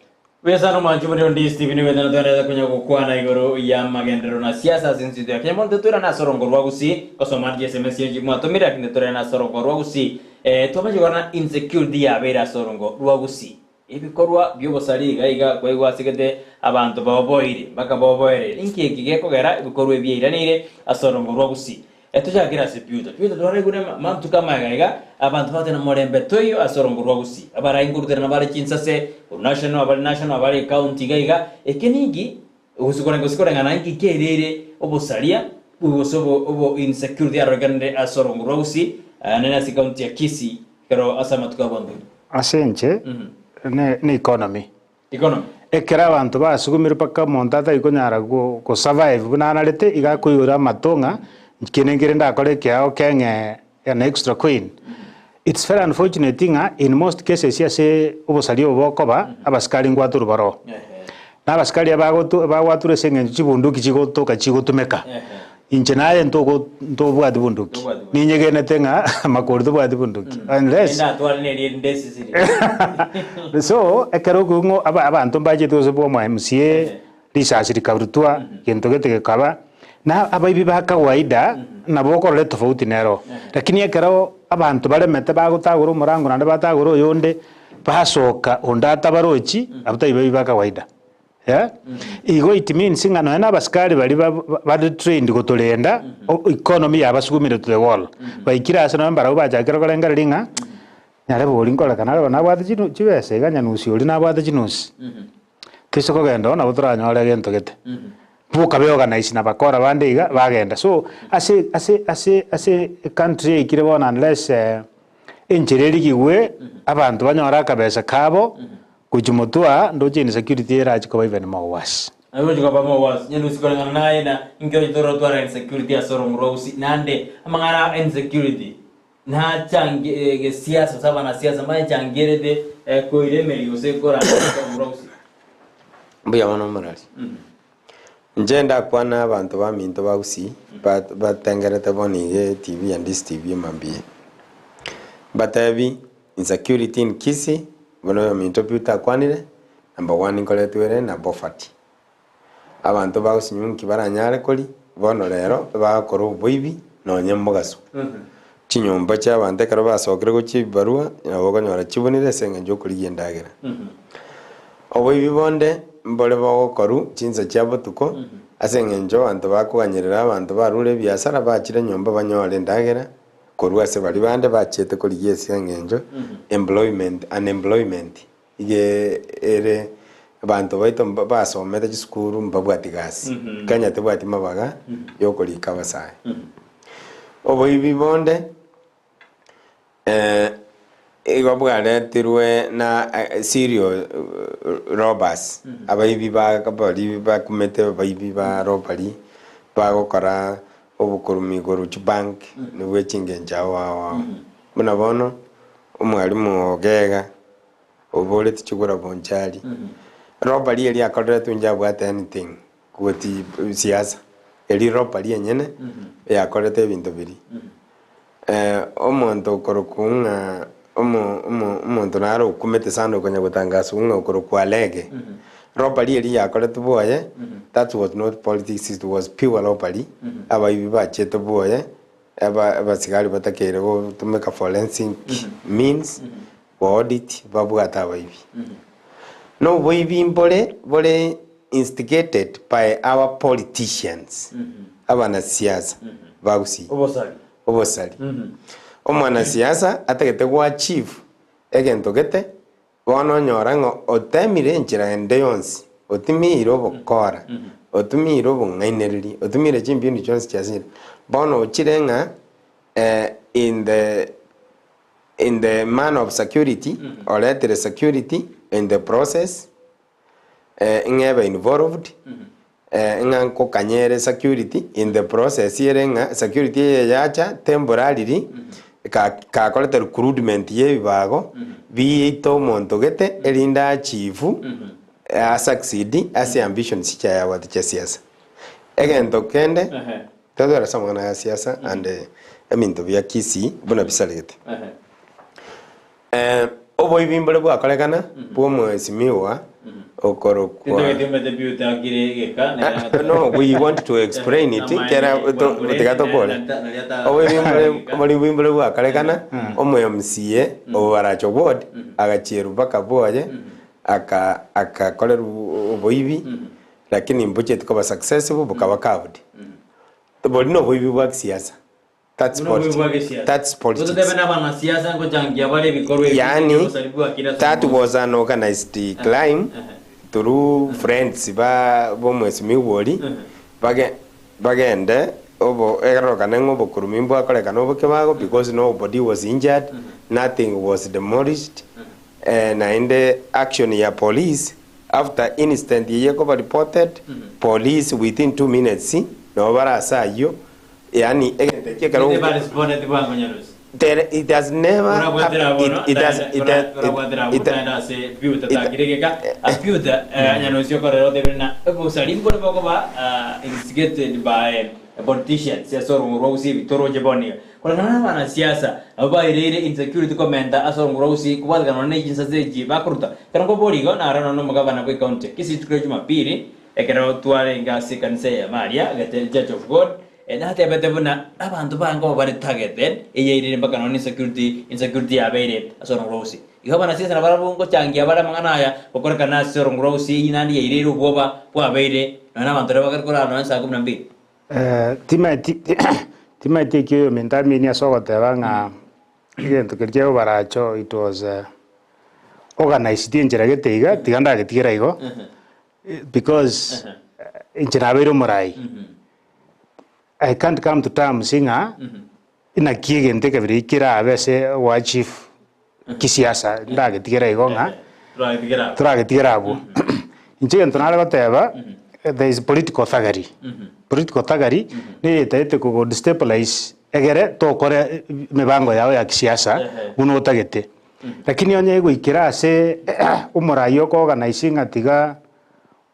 Buya sana omwanchi bore onde Stephen Wetana twenderete konya gokwana igoro ya amagenderero na siasa ase ense yaito ya Kenya. Bono totoirane ase orongo rwa Gusii gosoma ndi SMS enchi mwatomire lakini totoirane ase orongo rwa Gusii. Eh, twamanya korora insecurity yabeire ase orongo rwa Gusii. Ebikorwa bi'obosari iga iga kwaigwa asegete abanto baoboeire mpaka baoboere. Inki eki gekogera ebikorwa ebi biairaneire ase orongo rwa Gusii? Tochakere ase Piuta. Piuta twaraigure amatuko amaya iga, abanto bagoteba morembe toiyo ase orongo rwa Gusii. Abarai nkoruterana bare chinsase, korwa national, abare national, abare ecounty iga iga. Eke ninki? Gose gose koreng'ana nki kereire obosaria, gose obo obo insecurity yarorekanire ase orongo rwa Gusii. Nene ase ekaunti ya Kisii ekero ase amatuko a bwango iga. Ase inche, ne ne economy. Economy. Ekero abanto basugumirwe mpaka omonto atari konyara go go survive buna anarete, iga akoigora amato ng'a kende nkere ndakore ekeao keng'e an extra coin. It's very unfortunate ng'a in most cases ase obosaria obo bokoba, abasikari ngwatorwa baroo. Na abasikari aba bagotu bagwaturwa ase eng'encho chibunduki chigotoka chigotumeka. Inche naye ntogo ntobwati bunduki, ninyegenete ng'a amakori tobwati bunduki unless Ndatware neri erinde esisiri. so ekero okwo ng'o aba abanto mbachete gose bwa omo MCA, risasi rikarutwa, gento gete gekaba, na abaibi ba kawaida nabo okorora etofauti nero. Lakini ekero abanto baremete bagotagora omorango naende batagore oyonde, basoka onde atabarochi, abwo tari baibi ba kawaida. Eh, igo it means ng'a nonya na abasikari baria ba bare trained gotorenda, o economy yabasugumire to the wall. Baikire ase nonya mbarabwo bachakire korengereria ng'a, nyarebe oria nkorekana arebe nabwate chinu chibesa iga nyanusi oria nabwate chinusi. Toise kogenda oo nabo toranyore egento gete. Boka be organise na bakora bande iga, bagenda. So, ase ase ase ase ecountry yaikire bono unless enchera erigigwe, abanto banyore akabesa kabo. Gochia motwe aa ndoche insecurity erache koba even more worse. Naende gochia koba more worse. Nyarusi koreng'ana naye na inki oche tore otware insecurity ase orong'o rwa gusii naende amang'ana a insecurity nachangie gesiasa gose abanasiasa mbachangierete koira emeri gose koranda ase orong'o rwa gusii. Mbuya mono omorari. Inche ndakwana abanto baminto ba gusii batengerete bono iga etv and this tv mambia eye. Mbatebi Insecurity in Kisii, buna oyominto Peter akwanire, number one nkoretwe ere na poverty. Abanto bagosinywa nki baranyare koria, bono rero bagokora oboibi nonye mogaso. Chinyomba chia abanto ekero basokire gochia ebibarua, nabo okonyora chibunire ase eng'encho yokorigia endagera. Oboibi bonde mbore bogokorwa chinsa chia botuko, ase eng'encho abanto bakoganyerera abanto barure ebiasara bachire nyomba banyore endagera, Korwa ase baria bande bachiete korigia ase engencho employment, unemployment iga ere abanto baito basomete chisukuru mbabwati gasi. Kenya tebwati mabaga yokorika abasae. Oboibi bonde igo bwaretirwe na serial robbers, abaibi ba baria bakumete abaibi ba robbery bagokora Obokorumi igoro chibank nibwe chingencho ao ao ao. Buna bono omwalimu ogega oboreti chigura bonchari robbery eria akoreretwe inche abwate anything goti siasa eri robbery enyene yakorete ebinto biria. Omonto okorokwa ng'a omo omo omonto naro okumete sana okonya gotangaswa ng'a okorokwa Alege, robbery eria yakoretwe bwoye, that was not politics it was pure robbery, abaibi bachete bwoye, aba abasigari batakeire gotumeka forensic means, go audit babwate abaibi. Na oboibi mbore bore instigated by our politicians, abanasiasa ba Gusii. Obosari. Obosari. Omwanasiasa atagete go achieve egento gete, bono onyora ng'a otemire enchera ende yonsi, otumiire obokora, otumiire obong'ainereria, otumiire chimbinu chionsi chiasinyire, bono ochire ng'a in the in the man of security, oretire security in the process, ng'a ebe involved, ng'a nkokanya ere security in the process ere ng'a security eye yacha temporarily, ka- kakorete recruitment ya ebibago, biite omonto gete erinde achieve, a succeed ase ambitions chiaye abwate chia siasa. Egento kende, totware ase amang'ana ya siasa and ebinto bia Kisii buna bisaregete. Oboibi mbore bwakorekana bw'omwesimigwa okorokwa No, we want to explain it kera tiga tokore. Oboibi mbore oboibi mbore bwakorekana omo MCA o Baracho ward agachierwa mpaka bwoye aka akakorerwa oboibi lakini mbochieti koba successful bokaba covered. Boria noboibi bwa kisiasa. That's Buna oboibi bwa politics. gesiasa. That's politics. Totebe na abanasiasa ngochangia bare ebikorwa ebi Yani, ebi'obosari bwakire ase that omonto. was an organized crime through friends ba bomwesimigwa oria, bage bagende. Obo ekerorokane ng'a obokurumi mbwakorekana obokebago because nobody was injured, nothing was demolished, naende action ya police after incident eyio ekoba reported, police within 2 minutes nabo bare ase ayio, yaani egento ekio ekero Gete barespondeti bwango Nyarusi. There, it has never Orabwatera hap- bono, it, it has, it has, orabwatera it, abwo, taenda ase Peter takire geka. Peter, Nyarusi okorera otebire na obosari mbore bokoba instigated by politicians ase orong'o rwa gusii ebitoroche bono iga. Koreng'ana na abanasiasa abwo baireire insecurity komenta ase orong'o rwa gusii kobwatekana nonya ne chinsase echi bakoruta. Ekero nkoboria igo naro nonya nomogabana bwe county Kisii rituko ria Jumapili ekero twarenge ase ekanisa eyemo aria gete Church of God natebete buna abanto bange obo bare targeted eyairire mpaka nonya insecurity insecurity yabeire ase orong'o rwa gusii. Igo abanasiasa nabarabwo ngochangia bare amang'ana aya gokorekana ase orong'o rwa gusii eyio naende yairire obwoba bwabeire nonya na abanto baria bagare korara nonya saa kumi na mbili. Timaeti timaeti ekio oyominto amini ase ogoteba ng'a egento keria kia obaracho it was organized enchera gete iga, tiga ndagetigera igo, because inche nabeire omorai, I can't come to terms ng'a inaki egento ekebire kerabe ase ogoachieve kisiasa ndagetigera igo ng'a toragetigera abwo. Inche egento nare goteba, there is political thuggery. Political thuggery nigo etaete kogo destabilize egere tokore emibango yao ya kisiasa buna otagete. Lakini onye egoikera ase omorai oko organise ng'a tiga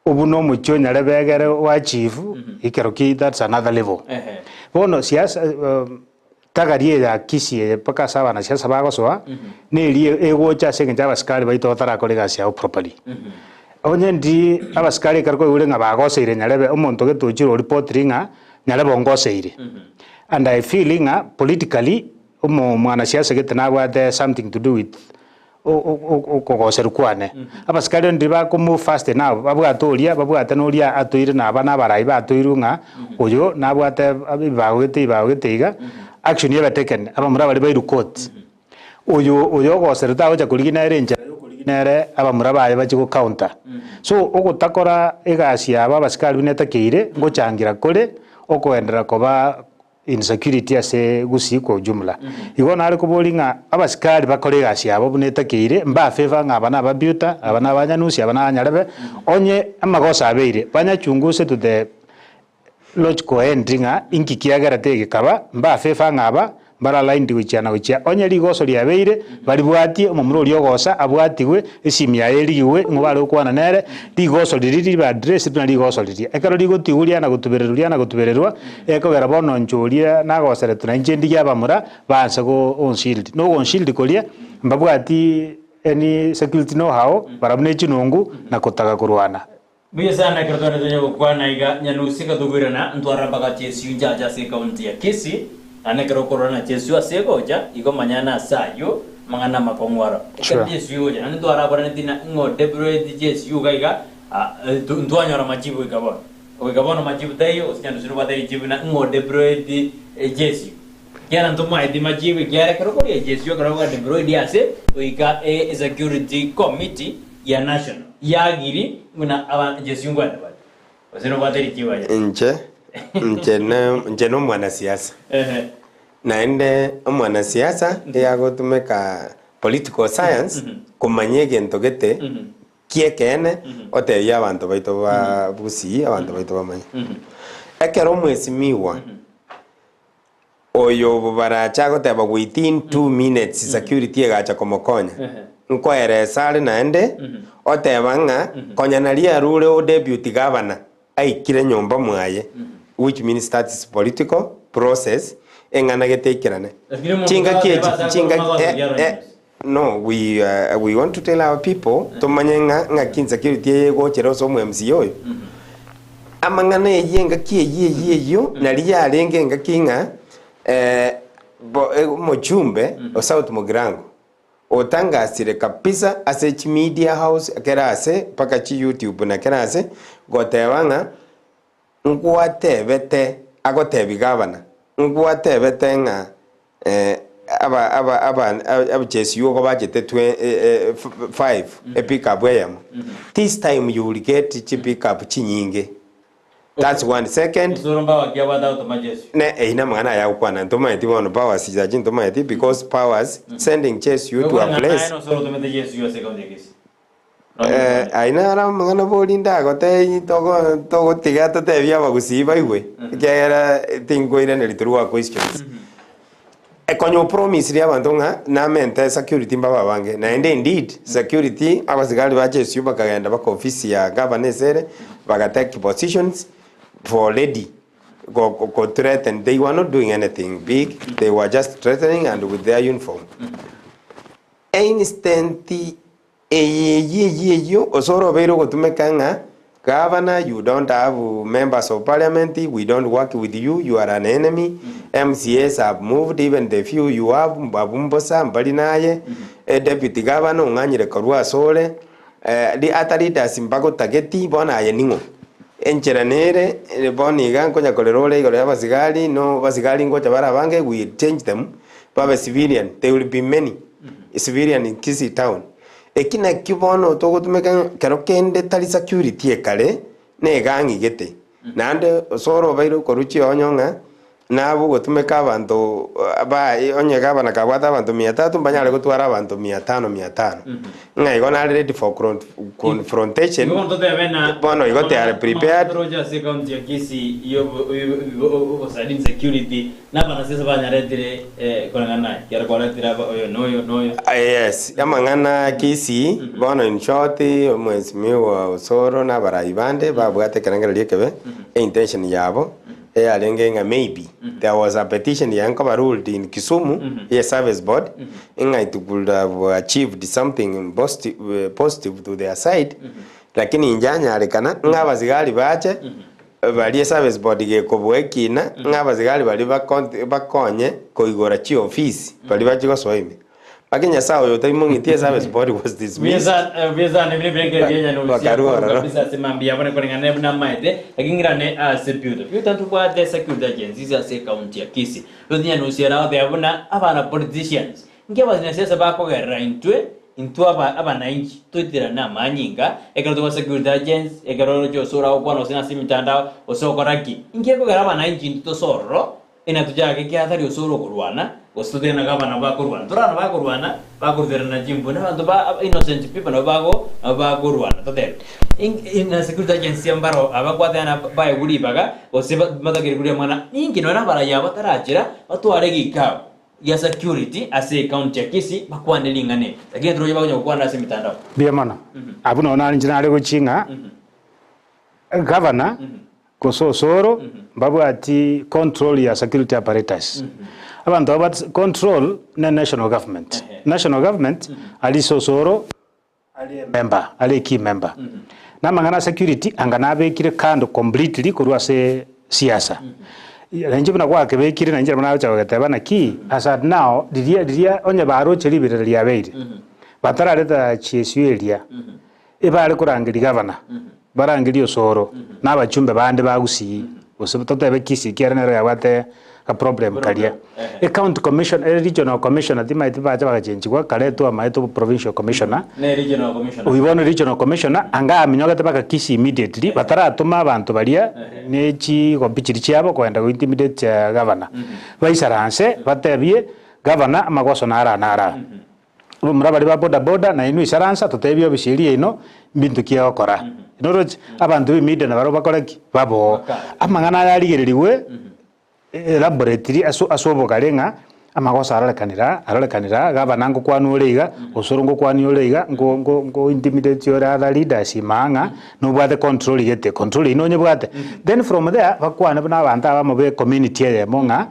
obune omochie onyarebe egere oachieve ekero ki that's another level. Bono siasa thuggery eye ya Kisii eye mpaka ase abanasiasa bagosoa, neria egocha ase eng'encho abasikari baito batarakora egasi yabo properly. Onye ndi abasikari ekero kwaigure ng'a bagoseire nyarebe, omonto gete ochire oripotiri ng'a nyarebe ongoseire. And I feel ng'a politically, omo mwanasiasa gete nabwate something to do with okogoserwa kwane. Abasikari onde bako move fast enough, babwate oria, babwate na oria atoire na aba na abarai batoirwe ng'a oyo nabwate ebibago gete ebibago gete iga, action ebe taken, abamura baria bairwe court. Oyo oyo ogoserwa tagocha korigia nere enchera ya okorigia nere abamura baye bachie go counter. So ogotakora egasi yabo abasikari buna etakeire, ngochangira kore okoenderera koba insecurity ase Gusii kwa ujumla. Igo nare koboria ng'a abasikari bakore egasi yabo buna etakeire, mba favor ng'a aba nababiuta, aba nabanyanusi, aba nabanyarebe, onye amagoso abeire, banyachunguse to the logical end ng'a inki kiagerete egekaba, mba favor ng'a aba mbare aligned gochia na gochia. Onye rigoso riabeire, baribwatie, omomura oria ogosa abwatigwe, esimi yaye erigigwe, ng'o bare gokwana nere, rigoso riria ribe addressed buna rigoso riria. Ekero rigotigwa riana gotubererwa riana gotubererwa, Ekogera bono inche oria nagoseretwe na inche ndigie abamura baanse gonshield. Na ogonshield koria, mbabwati any security know how, barabwo ne chinungu na kotaga korwana. Mbuya sana ekero tware tonya gokwana iga Nyanusi ekatokoirana ntwarora mpaka Chesio nchache ase ecounty ya Kisii naende ekero okorora na Chesio ase egocha igo manya nase ayio amang'ana amakong'u aro ekero Chesio egocha naende ntwaraboraneti na ng'o deputy Chesio iga iga ntwanyora majibu goika bono. Goika bono machibu taiyo, gose Nyarusi nobwate richibu na ng'o deployed Jesu. Ekiagera ntomoeti machibu ekiagera ekero okoria Jesu ekero okoba deployed ase goika e security committee ya national yagiri buna aba Jesu nkwende bare. Gose nobwate richibu aye. Inche, inche ne inche nomwanasiasa. Ehe. Naende omwanasiasa eagotumeka political science komanya egento gete Ki'ekeene, otebie abanto baito ba Gusii, abanto baito bamanye. Ekero omwesimigwa oyo barache agoteba within 2 minutes security egacha komokonya, nkoeresa are naende, oteba ng'a konya naria arure o deputy governor aikire nyomba mwaye, which means that is political process, eng'ana gete eikerane. Lakini omonto Chingaki echi, gateba ase chingaki akoroma eh, gotogia eh, No, we, uh, we want to tell our people, tomanye ng'a ng'aki insecurity eye egochera ase omo MCA oyo. Amang'ana eyio engaki eyio eyio eyio, nari yarenge engaki ng'a eh, bo, eh, omochumbe o South Mugirango otangasire kabisa ase chimedia house kera ase mpaka chi YouTube na kera ase goteba ng'a Ngwatebete, agotebi gavana, ngwatebete ng'a aba aba aba abachesi igo bachete twe five e pick up eyemo, this time you will get chi pick up chinyinge. That's one. Second, Osoro mbawa ki abwate agotoma Jesu? ne eyio namang'ana aya agokwana ntomaeti bono powers chiachi ntomaeti because powers sending Jesu to a Ng'a naye place nosoro otomete Jesu ase ekaunti ya Kisii. Eh, ayio naro amang'ana bori ndagotebie togo togotiga totebie abagusii baigwe, ekiagera tinkoiraneria through a questions. Konya opromisire abanto ng'a namente security mbabe abange, naende indeed security abasigari ba GSU bakagenda mpaka ofisi ya gavana ase ere, baga take positions for ready go go threaten, they were not doing anything big, they were just threatening and with their uniform. Instant Eye eyio eyio eyio osoro obeire ogotumeka ng'a Gavana you don't have members of parliament, we don't work with you, you are an enemy, MCAs have moved even the few you have abwo mbosa mbari naye, deputy governor ong'anyire korwa asore, ata leaders mbagotageti bono aye ning'o? Enchera nere bono iga nkonya korera ore igoro y'abasigari no abasigari ngocha bare abange we change them babe civilian they will be many. Civilian in Kisii town. Eki nakio bono togotumeka ng'a kero kende tari security ekare, na egang'i gete. Naende osoro obeire okorwa chionyo ng'a nabo ogotumeka abanto baye onye gavana kabwate abanto mia tatu mbanyare gotwara abanto mia tano mia tano. Ng'a igo nare ready for confrontation, Igo bono totebe na bono igo they are prepared. Toroche ase ekaunti ya Kisii ya obosaidi insecurity Na abanasiasa banyaretire koreng'ana naye, ekiagera kwaretire aba oyo na oyo na oyo. Yes, amang'ana a Kisii, bono in short, omwesimigwa Osoro na abarai bande babwate ekerengererio ekebe, intention yabo eyarenge ng'a maybe there was a petition yaye ruled in Kisumu ye service board ng'a it could have achieved something positive to their side, lakini inche anyarekana ng'a abasigari bache Baria service board gekobua ekina ng'a abasigari baria bakonye koigora chiofisi baria bachie gosoa ime. Mpaka Nyasaye oyo otaimong'iti eservice board was dismissed. Bakarua ororo. Kabisa ase mambia abone koreng'ana buna amaete lakini ng'irane ase Peter. Peter ntobwate security agencies ase ecounty ya Kisii. Totinya nusiera goteba buna abana politicians Inki abanasiasa bakogerera intwe, intwe aba abanainchi, toiterane amanyinga, ekero tobwate security agents, ekero oroche ase oragokwana gose nase emitandao, gose okora ki? Inki ekogera abanainchi intwe tose ororo, ina tochake ekiagera tari ase ore okorwana, gose totige nabo abana bakorwana. Tore abana bakorwana, bakoruterana chimbu, na abanto ba innocent people nabo bago nabo bakorwana totebe. In na security agencies mbaro abakwatana baegwe ribaga, gose batageri koria amang'ana, ninki nonye na abarai aba batarachera, batware egikao. gia security ase ecounty ya Kisii bakwane ring'ana eri, lakini toroche bakonya gokwana ase emitandao. Mbuya mono. Abwo nonye nare inche nare gochia ng'a gavana gose osoro mbabwati control ya security apparatus. Abanto babwate control ne national government. National government aria ase osoro are emember, are ekey member. Na amang'ana a security anga nabekire kando completely korwa ase siasa. Na inche buna gwakebekire na inche nabo nagocha gogeteba naki, as at now, riria riria onye baroche riberera riabeire, batarareta chiesio eria, ebare korangeria gavana, barangerie osoro, na abachumbe bande ba Gusii, gose totebe Kisii ekiagera nero yabwate Agaproblem karia. Ecounty commission, e regional commissioner timaeti bacha bagachenchigwa, karetwa amaete obo provincial commissioner. Ne regional commissioner. Oyio bono regional commissioner, anga aminyogete baka Kisii immediately, bataratoma abanto baria ne chigobi chiria chiabo kogenda go intimidate gavana. Baisaranse, batebie gavana amagoso naro aa naro aa. Abamura baria ba boda boda, na inwe isaransa, totebie obisi eria yaino mbinto ki egokora. Noroche? Abanto b'emedia nabarabwo bakore ki? Baboo. Amang'ana aya arigererigwe elaborately ase ase obogare ng'a amagoso arorekanire aa, arorekanire aa, gavana ngokwanwa ore iga, osoro ngokwania ore iga, nko nko nko intimidate ore other leaders ime aa ng'a nobwate control gete, control eyio nonyebwate. Then from there, bakwane buna abanto abamo be ecommunity eyemo ng'a.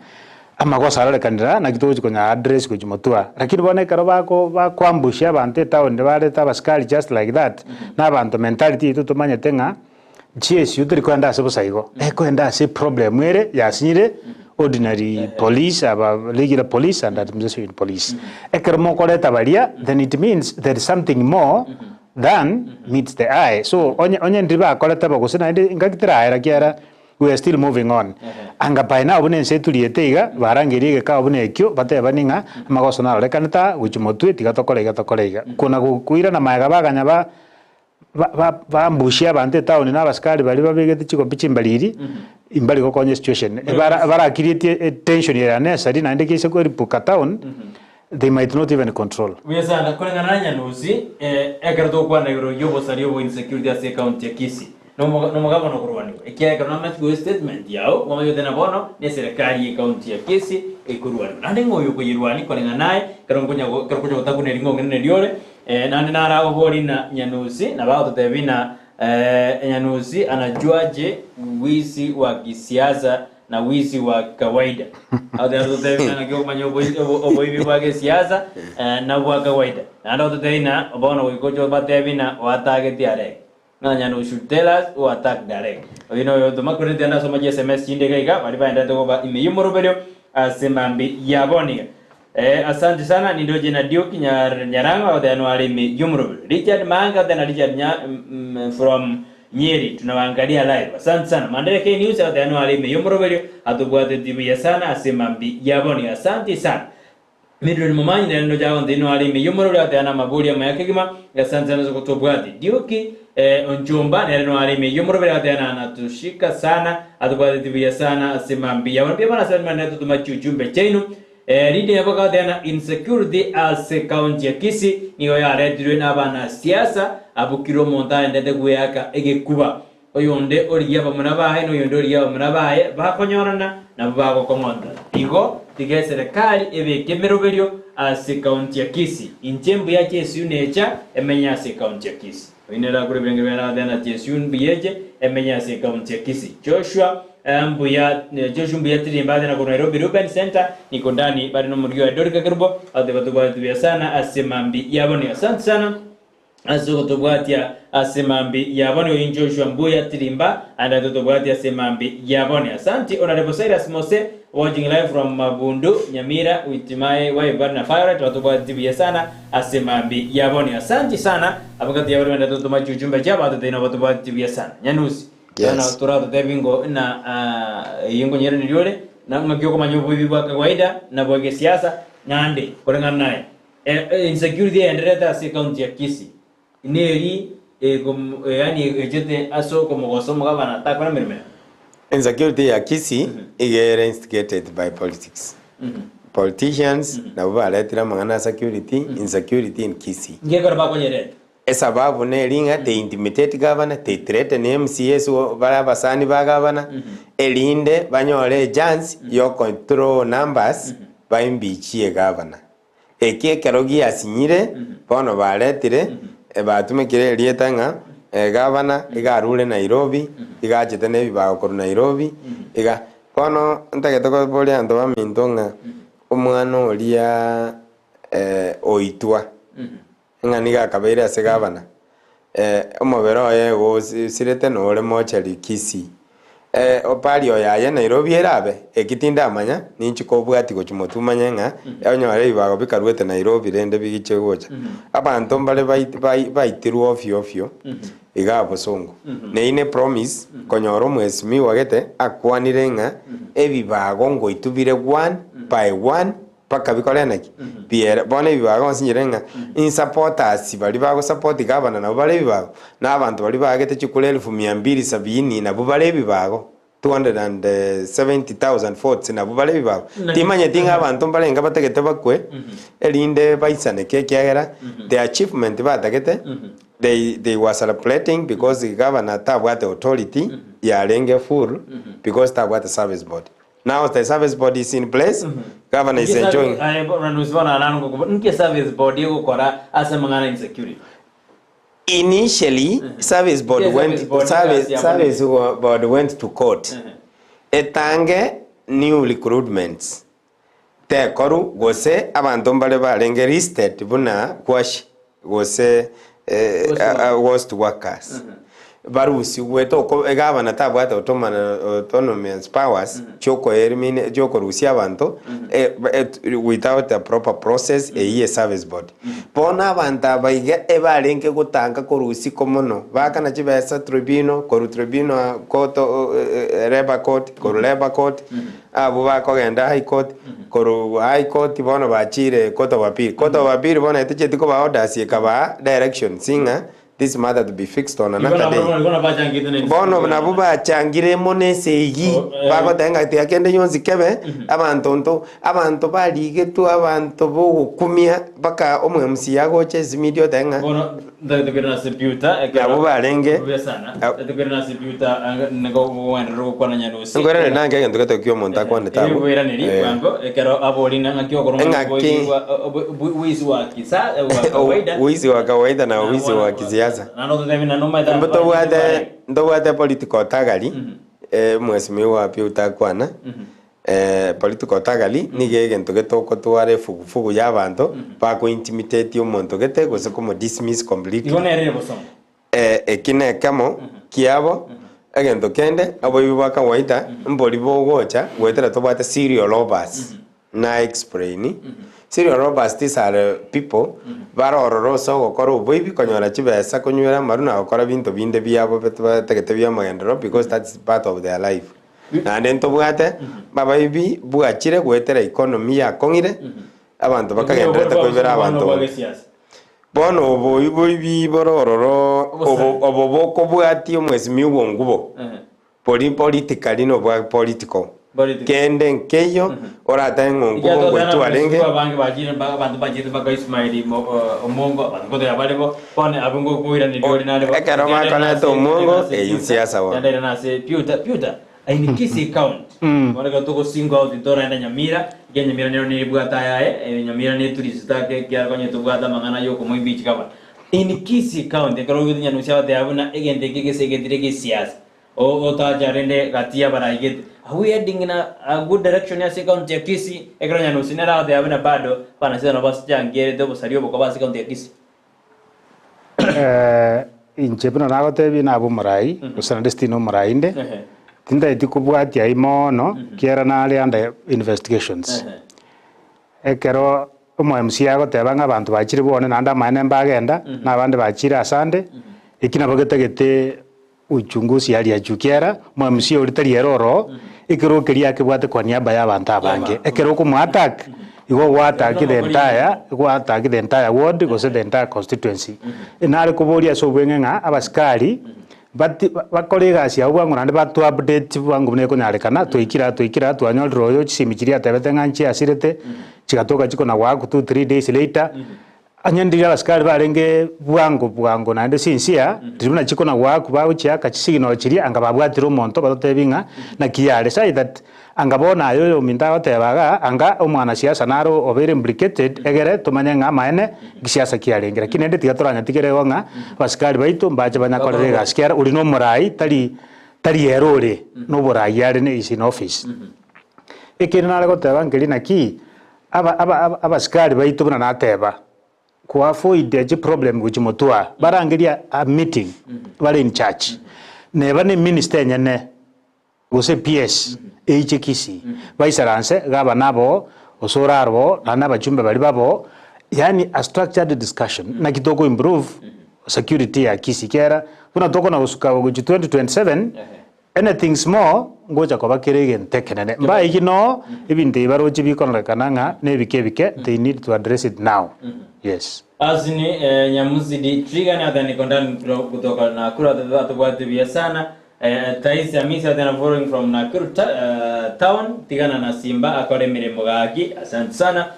Amagoso arorekanire aa, naki togochia konya address gochia motwe aa. Lakini bono ekero bako bakoambushia abanto etown barete abasikari just like that, na abanto mentality yaito tomanyete ng'a GSU teri koenda ase bosa igo, ekoenda ase eproblem ere yasinyire ordinary police aba regular police and administration police. Ekero mokoreta baria then it means there is something more than meets the eye. So onye onye ndiri bakorete bo gose naende ngaki teraera kiagera We are still moving on. Anga by now buna ense eturiete iga, barangerie egekao buna ekio, batebanie ng'a amagoso narorekanete aa, gochia motwe, tiga tokore iga tokore iga. Kona gokoirana magega baganya ba. Ba- ba- baambushie abanto etown na abasikari baria babegete chigobi chimbariri, mbari gokonya esituation. Bara bara create etension ere unnecessary naende gese koripuka town, they might not even control. Buya sana, koreng'ana na Nyanusi, eh, ekero togokwana igoro y'obosari obo insecurity ase ecounty ya Kisii, nomoga nomogabana okorwaniwa, ekiagera ekero namachia koigwa estatement yao, kwamanyete ng'a bono ne eserekari ye ecounty ya Kisii ekorwaniwa. Naende ng'a oyo okoyerwania koreng'ana aye, ekero nkonya go ekero okonya gotakuna ring'o ong'ina neri ore, eh, naende naragoborie ng'a Nyanusi, nabo agototebia ng'a eh, Nyanusi anajuaje wizi wa kisiasa na wizi wa kawaida. Agoteba tototebie ng'a naki okomanya oboi- obo- oboibi bwa gesiasa eh, na bwa kawaida. Naende ototebie ng'a bono goika oche obatebie ng'a oatageti arege. Ng'a Nyando should tell us who attacked Arege. Oyio noyo otoma korende tiga ndasoma chi sms chinde iga iga baria baenderete koba ime y'omoroberio ase mambi ya bono iga. Eh, asante sana nindoche na Duke Nyar Nyarang'o agoteba noare ime y'omoroberio. Richard Maange agoteba na Richard Nya mm, from Nyeri tunawaangalia live. Asante sana. Mandere K News agoteba noare ime y'omoroberio atobwateti buya sana ase mambi ya bono iga. Asante sana. Mildred Momanyi nere ndoche agontebia noare ime y'omoroberio agoteba namabori amaya kegima. Asante sana ase gotobwati. Duke eh, Onchomba nere noare ime y'omoroberio agoteba na anatushika sana atobwateti buya sana ase mambi ya bono. Mbuya mono ase abwo mwanderete gotoma chiujumbe chiaino. Erinde bakagoteba ng'a insecurity ase county ya Kisii nigo yaretirwe n'abanasiasa abwo kera omonto aendete gweaka egekuba. Oyonde origia abamura baye na oyonde origia abamura baye bakonyorana nabwo bagokong'ontana. Igo tiga eserekari ebeke emeroberio ase county ya Kisii. Inche mbuya Chesiu necha emenye ase county ya Kisii. Oyio nere akore ebirenge biane agoteba ng'a Chesiu mbuya eche emenye ase county ya Kisii. Joshua Mbuya Joshua mbuya tirimba tena korwa Nairobi Ruben Center niko ndani bare nomorwio oye Dorika Kerubo agote batobwate buya sana ase mambi yabo ni asante sana ase ogotobwatia ase mambi yabo ni oyo Joshua mbuya tirimba ande atotobwatia ase mambi yabo ni asanti Honorable Cyrus Mose watching live from Mabundu Nyamira with my wife Barna Violet batobwati buya sana ase mambi yabo ni asanti sana abakati yabo bende totoma chiujumbe chiabo atoteina batobwati buya sana Nyanusi Yes. Bono toratotebi ngo ng'a eyio nkonyereneria ore, na ng'aki okomanya oboibi bwa kawaida na bwa gesiasa, naende koreng'ana naye insecurity egendererete ase ecounty ya Kisii neri ekom yaani echete ase okomogosa omogabana takora emeremo yaye. Insecurity ya Kisii iga ere instigated by politics. Politicians nabwo baretire amang'ana a security, insecurity in Kisii. Ngekero bakonyerete. Esababu neri ng'a they intimidate gavana, they threaten MCAs bare abasani ba gavana, erinde banyore echance yoko throw numbers baimbichie gavana. Eki ekero giasinyire, bono baretire, batumekire erieta ng'a gavana iga arure Nairobi, iga achete na ebibago korwa Nairobi, iga. Bono ntagete koboria abanto baminto ng'a omwana oria oitwa. Ng'a nigo akabeire ase gavana, omobere oye gosirete nore mochari Kisii. Opari oyo aye Nairobi erabe, eki tindamanya, ninchi kobwati gochia motwe omanye ng'a onyore ebibago bikaruete Nairobi rende bigiche gocha. Abanto mbare baitirwe ofio ofio igaa bosongo. Neyio ne promise konyora omwesimigwa gete akwanire ng'a ebibago ngoitwa bire one by one Mpaka bikore naki? Biere. Bono ebibago onsinyire ng'a insupporters baria bagosupport gavana nabwo bare ebibago, na abanto baria baagete chikura elfu mia mbili sabini nabwo bare ebibago, 270,000 votes nabwo bare ebibago. Timanyeti ng'a abanto mbarenge batagete bakwe, erinde baisaneke ekiagera the achievement batagete, they, they were celebrating because gavana tabwate authority yarenge full because tabwate service board. Now the service board is in place, governor is enjoying. Aye bono bono arano ngokobo nki service board egokora ase amang'ana insecurity? Initially, service board Yes, went, service board service, yes, yeah, service board went to court. Etange new recruitments tekoru gose abanto mbare barenge listed buna kwashi gose ghost workers barusigwe toko egavana tabwate autonomous powers chiokoelimine chiokorusia abanto without a proper process eyio ye service board. Bono abanto aba iga ebarenge gotanga korwa isiko mono baakana chibesa tribunal korwa tribunal court labour court korwa labour court Abwo bakogenda High Court, korwa High Court bono bachiire Court of Appeal. Court of Appeal bono etecheti kobaa orders ekabaa directions ng'a this matter to be fixed on another day. Bono nabwo bachangire mono esegi, bagoteba ng'a tiga kende gionsi kebe, abanto nto abanto barigetwe abanto bogokumia mpaka omo MCA agocha esimiti otebe ng'a nabwo barenge Nkoiraneria nange egento gete kia omonto akwanete abwo. Eh. Eng'aki Wizi wa kawaida na wizi wa kisiasa. Ntobwate ntobwate political thuggery, eh, mheshimiwa Peter akwana, eh, political thuggery nigo egento getogotwara efugufugu ya abanto bakointimidate omonto gete gose komodismiss completely. Eh, eki nekemo kiabo, egento kende, oboibi bwa kawaida mbori bogocha goetera tobwate serial robbers. Na explain, serial robbers these are people bare ororo ase ogokora oboibi konyora chibesa konywera amaru na gokora binto binde biabo batagete bia amagenderero because that's part of their life. Naende ntobwate abaibi bwachire goetera economy yakong'ire abanto bakagendererete koibera abanto bonde. Bono oboibi bore ororo obo obo bokobwatia omwesimigwa ongubo. Bori politically nobwa political. Kende nkeiyo oratae ng'a ongubo ngoitwa arenge. Abange bachire mpaka abanto bachete mpaka Ismaeli omongo abanto ngoteba bare bo bono abwo ngokoiraneria ore nare bo. Ekero bakoreta omongo, eyio nsiasa bono. Yandaire nase Peter Peter in Kisii county bono ekero togosingo out ntoraenda Nyamira ekiagera Nyamira nero nebwate ayaye Nyamira neturisita ekiagera konya tobwate amang'ana ya okomoimpeach gavana. In Kisii county ekero oigwete Nyanusi agoteba buna egento eke gesegetire gesiasa otacha rende gati y'abaraigete are we heading in a good direction ase ecounty ya Kisii ekero Nyanusi nere agoteba buna bado abanasiasa nabo basichangerete obosaria obokoba ase ecounty ya Kisii. Inche buna nagotebie nabe omorai, gose naende sitini omorai inde, tintageti kobwatia ayio moono, ekiagera nare under investigations. Ekero omo MCA agoteba ng'a abanto bachire bwane naende amaene mbagenda, na abande bachire asande, eki nabo getagete uchunguzi ya riachu ekiagera omo MCA oria tari ere oroo, ekero keria akebwate kwa niaba ya abanto abange. Ekero okomoattack, igo ogoattack the entire, ogoattack the entire ward gose the entire constituency. Nare koboria ase obweng'e ng'a abasikari, Bati bakore egasi yabo bwango naende bato update bwango buna ekonyarekana, twaikire aa twaikire aa twanyorire oyo chisemi chiria atebete ng'a nchiasirete, chigatoka chikona goakwa two three days later, onye ndiria abasikari barenge bwango bwango naende sincere, riria buna chikona goakwa bagochiaka chisignal chiria anga babwatire omonto batotebi ng'a naki yare. Say that Anga bono aye oyominto agoteba iga, anga omwanasiasa naro obeire implicated egere tomanye ng'a amaene gisiasa kiarenge. Lakini rende tiga toranyatigere igo ng'a abasikari baito mbache banyakorere egasi kiara ori nomorai tari tari ere ore noborai are ne is in office. Ekende nare goteba nkeri naki aba aba abasikari baito buna nateba Ko avoid chi problem gochia motwe aa, barangerie a meeting bare in charge neba ne minister enyene. Gose PS, eiche Kisii, baisaranse gavana aboo, gose oraro boo, naende abachumbe baria baboo, yaani a structured discussion naki toko improve security ya Kisii ekiagera buna tokona gosuka gochia 2027, anything small ngocha koba kere egento ekenene. Mbaigi noo ebinto ebi baroche bikororekana ng'a na ebike ebike, they need to address it now, yes. Asini Nyamuzidi Trigger Nathan Kondani kutoka Nakuru atobwate buya sana Taisi Hamisi Atena following from Nakuru town tigana na Simba akore emeremo gaki asante sana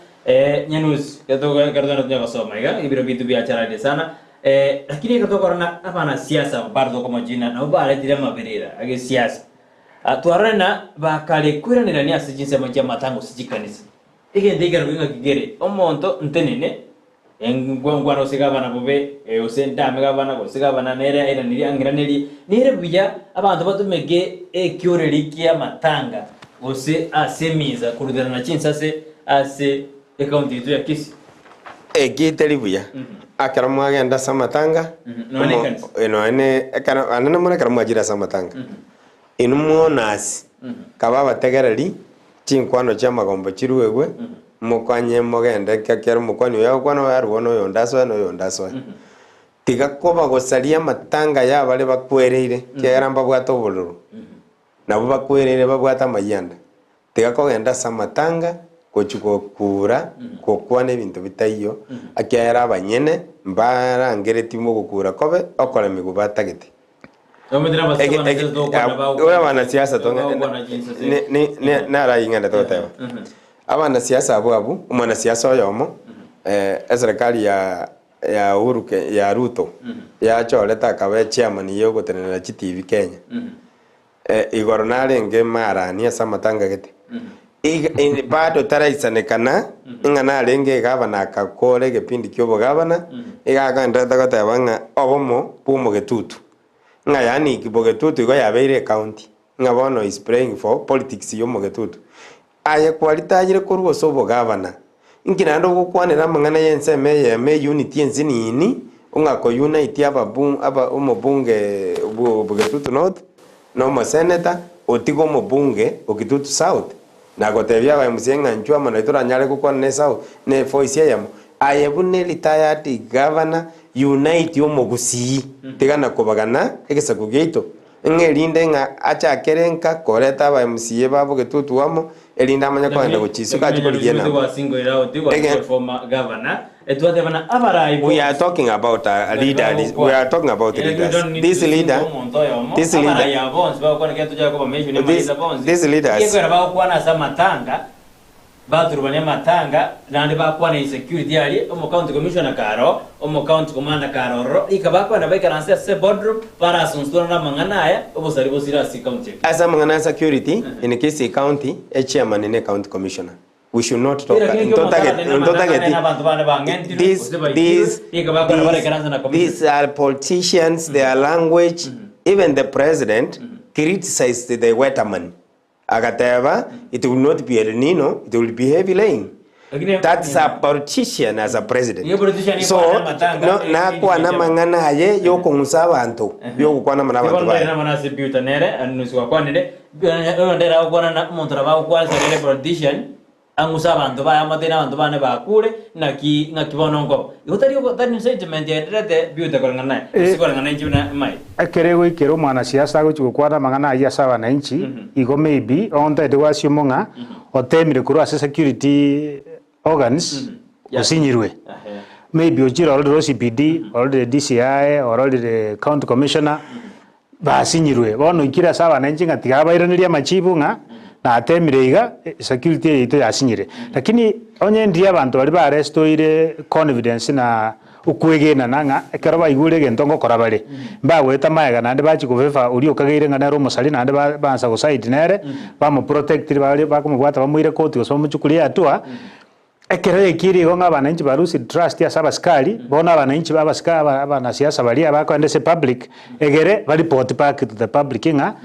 Nyanusi ekero togenda tonya gosoma iga ebiro bitu biachararire sana lakini ekero tokora na abanasiasa bado tokomachina nabo baretire amaberera agesiasa twarorire na bakare koiranerania ase chinsemo chiamatanga gose chikanisa Egento ekerokio ng'aki kere, omonto ntenene, ngwana gose gavana bobe, gose ndame gavana, gose gavana nere airanerie ang'iranerie, nere buya abanto batumeke ekioreri ki'amatanga gose ase emisa koruterana chinsase ase ecounty yaito ya Kisii. Eki teri buya, ekero mwagenda ase amatanga, Nonya na ekanisa. nonya na ekero anene mono ekero mwachire ase amatanga, inwe mwonasi, kabe abategereri. Chinkwano chi'amagombo chiruegwe, mokanye mogende ekero omokuani oyo agokwana oyo arue na oyonde asoe na oyonde asoe. Tiga koba gosaria amatanga y'abaria bakwereire, ekiagera mbabwate obororo, nabwo bakwereire babwate amayianda. Tiga kogenda ase amatanga. Gochia gokura, gokwana ebinto bitaiyo, ekiagera abanyene mbarangeretie ogokura kobe okoremigwa batagete. Ore abanasiasa naro ing'ende togoteba. Abanasiasa abwo abwo, omwanasiasa oyomo, eserekari ya ya Uhuru ya Ruto yachorete akaba echairman ya ogotenenera chitibi Kenya. Igoro narenge marani ase amatanga gete. Iga bado taraisanekana ng'a narenge egavana akakora egepindi ki'obogavana, iga agenderete goteba ng'a obomo bw'omogetutu. Ng'a yaani bogetutu igo yabeire ecounty, ng'a bono is praying for politics y'omogetutu. Aye kwaritayire korwa ase obogavana, inki naende ogokwanera amang'ana y'ensemo eyemo eunity ensinini, ng'a kounite ababu aba omobunge bwo Bogetutu North, na omoseneta, otige omobunge o Kitutu South, na gotebia aba MCA ng'a inchuo amo naintwe toranyare gokwana ne South ne evoice eyemo. Aye buna eretired governor, unite omogusii, tigana kobagana egesaku giaito. Ng'a erinde ng'a achakere nka koreta aba MCA ba Bogetutu amo, erinde amanye kogenda gochia isiko achie korigia enamba. Ege- We are talking about a leader, we are talking about leaders. This leader, this leader, this, these leaders, Baturubania amatanga, naende bakwana insecurity aria, omo county commissioner kare oo, omo county commander kare ororo, rika bakwana baikaranse ase boardroom, barasonsora namang'ana aya, obosari bosire ase ecounty ya Kisii. Ase amang'ana a security in Kisii County, e chairman ne county commissioner. We should not talk, Lakini ekio omonto ararende amatanga ntotageti nere abanto bande bang'entirwe, these, gose baitirwe, these, rika bakwana these, baraikaranse na commissioner. these are politicians, their language, even the president criticized the weatherman. Agateba, It will not be El Nino, it will be heavy rain. That's a politician as a president. So, no, nakwana amang'ana aye yokong'usa abanto, yogokwana amo nabanto baye. Bono ase Peter nere anusu gakwanire, oyonde ere agokwana na omonto nabo agokwana ase ere politician, Ang'use abanto baye amatene abanto bane bakure, naki ng'aki bono nkoba? Igo tari obo tari incitement yaenderete beauty koreng'ana naye, gose koreng'ana inche buna maete. Ekero egoikera omwanasiasa agochia gokwana amang'ana ayio ase abananchi, igo maybe ontagete goassume ng'a otemire korwa ase security organs osinyirwe. Maybe ochire ororire OCPD, ororire DCI, ororire county commissioner, Basinyirwe. Bono oikire ase abananchi ng'a tiga abairanerie amachibu ng'a natemire iga, security eye yaito yasinyire. Lakini onye ndiria abanto baria barestoire confidence na okwegenana ng'a ekero baigure egento ngokora bare, mbagoeta magega naende bachia kofavour oria okageire ng'a nere omosari naende ba baansa goside nere, bamoprotectiri baria bakomobwata bamoire koti gose bamochukurie hatua. Ekero yaikire igo ng'a abananchi ba lose trust ase abasikari, bono abananchi ba abasika aba abanasiasa baria bakoenda ase public, egere ba report back to the public ng'a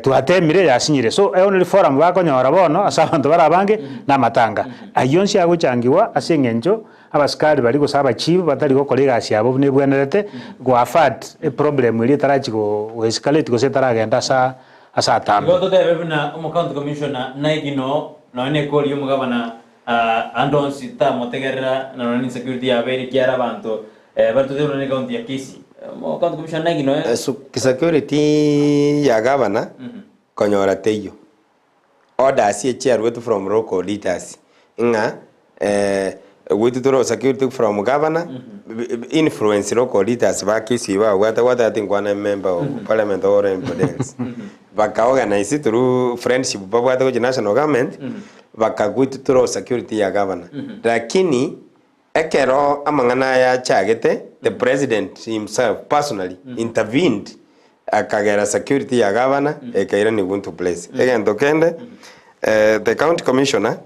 twatemire yasinyire. So only forum bakonyora bono ase abanto bare abange na amatanga. Ayio onsi agochangiwa ase eng'encho abasikari baria gose abachief batari gokora egasi yabo buna ebwenerete, go avert eproblem eria etarachi go escalate gose etaragenda asa ase atambe. Igo totebe buna omocounty commissioner naigino nonya nekori yomogabana ande onsi tamotegerera na nonya insecurity yabeire ekiara abanto bare totebe buna necounty ya Kisii omocounty commissioner naigino Security ya gavana konyora teiyo. Orders echiaruetwe from local leaders ng'a goetwe tore security from governor, influence local leaders ba Kisii babwate gwateba tinkwana member of parliament or anybody else. Baka organise through friendship babwate gochia national government, bakagoetwa tore security ya governor. Lakini ekero amang'ana aya achagete, the president himself personally intervened akagera security ya governor ekairanigwa into place. Egento kende, the county commissioner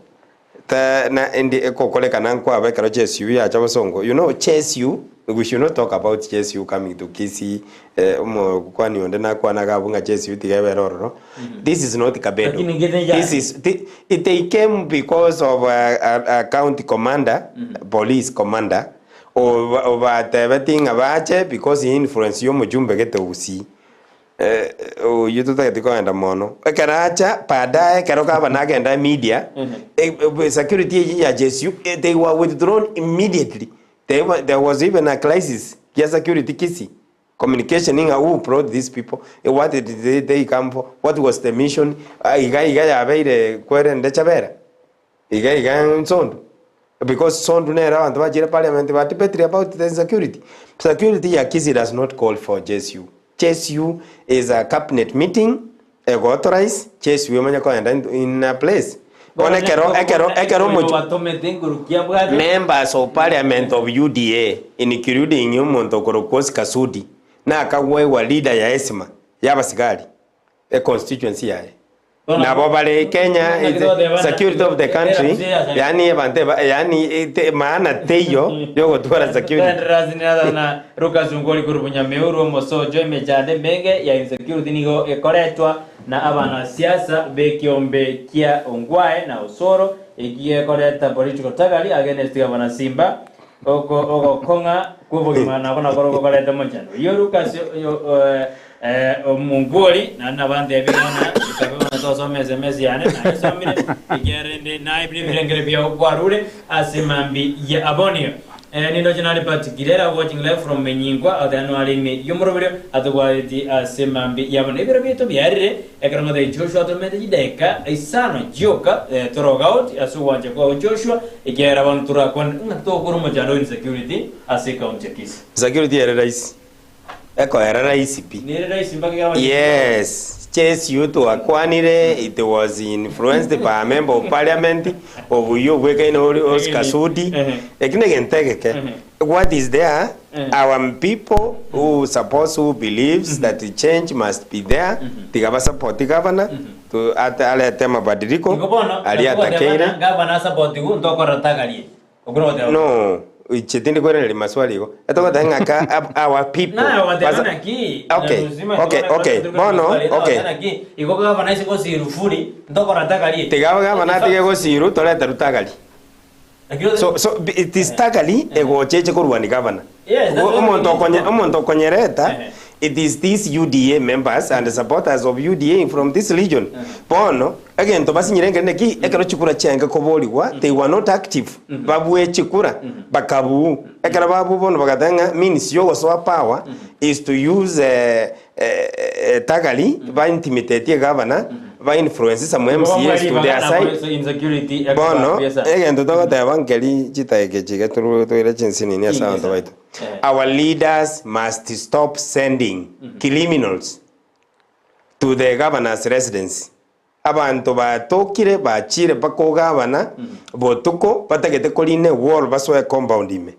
Ta na endi ekokorekana nkwaba ekero chesiu yacha bosongo you know chesiu we should not talk about chesiu coming to Kisii eh, omokwani onde nakwana iga abwo ng'a chesiu tiga ebere ororo this is not Kabedo Lakini ngete this is thi, they came because of a, a, a county commander police commander oba obatebeti ng'a bache because influence ya omochumbe gete Gusii Oyio totageti kogenda mono. Ekero acha baadaye ekero gavana agenda media, security eyio ya GSU they were withdrawn immediately. There wa- there was even a crisis ya security Kisii. Communication ng'a who brought these people, what did they, they come for, what was the mission, iga iga yabeire kwerende chabera. Iga iga Nsondu because Sondu nere abanto bachire parliament ba debatire about the insecurity. Security ya Kisii does not call for JSU. JSU is a cabinet meeting ego authorize JSU emanye koenda in a place. Bono ekero ekero ekero omochie Obatomete ngorukia bwate. Members of parliament of UDA including omonto okorokwa Oscar Sudi nakagwegwa leader ya heshima ya abasigari e constituency yaye. Nabo bare Kenya is the security of the country yaani abanto eba yaani te maana teiyo yogotwara security. Enderera na Lucas Ongori korwa Bunyameuru omosocho emechando emenge ya insecurity nigo ekoretwa na abanasiasa b'ekiombe kia Ongwae na Osoro eki gekoreta political thuggery against Gavana Simba oko ogokong'a kw'obogima nabo nakoro gokoreta omochando oyio Lucas oyo eh, omongwori naende nabantebie ng'a ekabe bono tosome SMS yane nayesomire ekiagera naye ebirengero biao kwarure ase mambi ya abonio. Eh, nindoche nare Patrick Kirera watching live from Menyinkwa oteno are ime y'omoroberio atobwateti ase mambi ya bono. Ebiro biaito biarire ekero ngotebia Joshua atomete chidakika isano chioka eh, toroga out ase ogwancha kwao Joshua ekiagera bono torakwane ng'a tokore omochando o insecurity ase ecounty ya Kisii. Insecurity ere rahisi. Ekoera rahisi pi. Nere rahisi mpaka ekero abanyene Yes, chase you twakwanire it was influenced by a member of parliament obuya obwekaine ori Oscar Sudi eki negento egeke what is there our people who supports who believes that change must be there tiga ba support governor to ate arete mabadiliko Igo bono aria atakeire gavana support igo ntokorora tagarie okwo nogoteba No, inche tindi koiraneria maswali igo. Etogoteba ng'a ka ab- our people. Naye ogoteba Basa- naki Okay, okay, okay. Bono, okay. naki igo gavana ase gosiru furi ntokora tagarie Tiga gavana atige gosiru torete rutagali. So so it is tagali egocheche korwani gavana. Yes, that's what Omonto we okonye need. omonto okonyereta it is these UDA members and supporters of UDA from this region. Bono egento basinyire nkeri naki ekero chikura chiaenge koborigwa they were not active babue chikura bakabuu ekero babuu bono bagateba ng'a means yogosoa power is to use eh, eh, eh, tagari ba intimidate egavana ba influence some MCAs to their side insecurity bono egento togoteba nkeri chitaeke chiga turu toire chinsinini ase abanto baito our leaders must stop sending criminals to the governor's residence abanto batokire bachire mpaka ogavana botuko batagete korina ewall basoe compound ime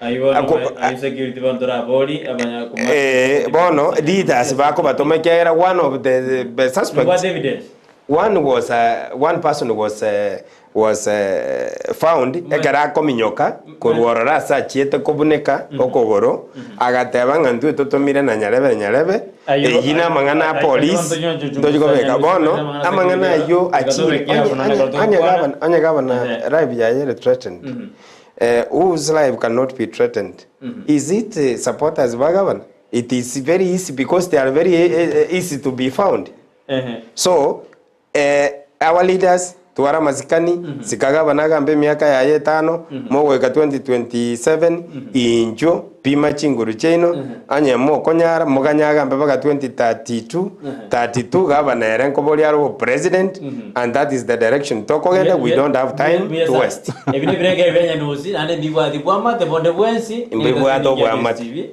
Ako- insecurity bantorabori abanya Eh, bono leaders bakobatoma ekiagera one of the, the suspects What evidence? one was uh, one person was uh, was uh, found ekero akominyoka korwa ororo ase achiete kobuneka okogoro agateba ng'a ntwe totomire na nyarebe nyarebe eyio na amang'ana a police ntochi kobeka bono amang'ana ayio achire onye- onye- onye gavana- onye gavana life yaye ere threatened eh, whose life cannot be threatened is it uh, supporters ba gavana it is very easy because they are very uh, easy to be found so eh, our leaders twara masikani sikagabana agambe emiaka yaye etano mogoika 2027 incho pima chinguru chiaino anye mokonyara moganya agambe mpaka 2032 32 gavana ere nkoboria are president and that is the direction tokogenda we don't have time to waste ebi nibirengere byanyanusi naende mbibwati bwamate bonde bwensi Mbibwate obwamate.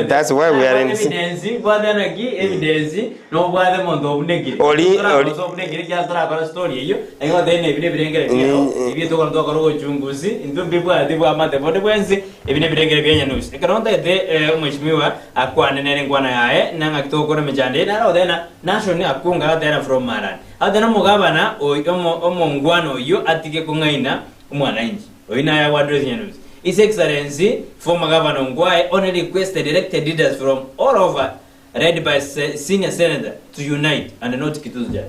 That's why we are in- evidence bwate naki evidence nobwate monto obunekire Ori- ori- obunekire kiasi torakora story eyo lakini otene ebi nibirengere biao ebi tokora twakora obochunguzi intwe mbibwati bwamate bonde bwensi ebi nibirengere byanyanusi ekero ntaete omweshimiwa akwane nere nkwana yaye nang'aki togokora emechando eye naro otena nation akunga agatera from marani atena omogabana oyo omongwana oyo atige kong'aina omwananchi oyo naye agwadress nyanusi His Excellency, former Governor Ongwae, only requested elected leaders from all over, led by se senior senator, to unite and not Kituja.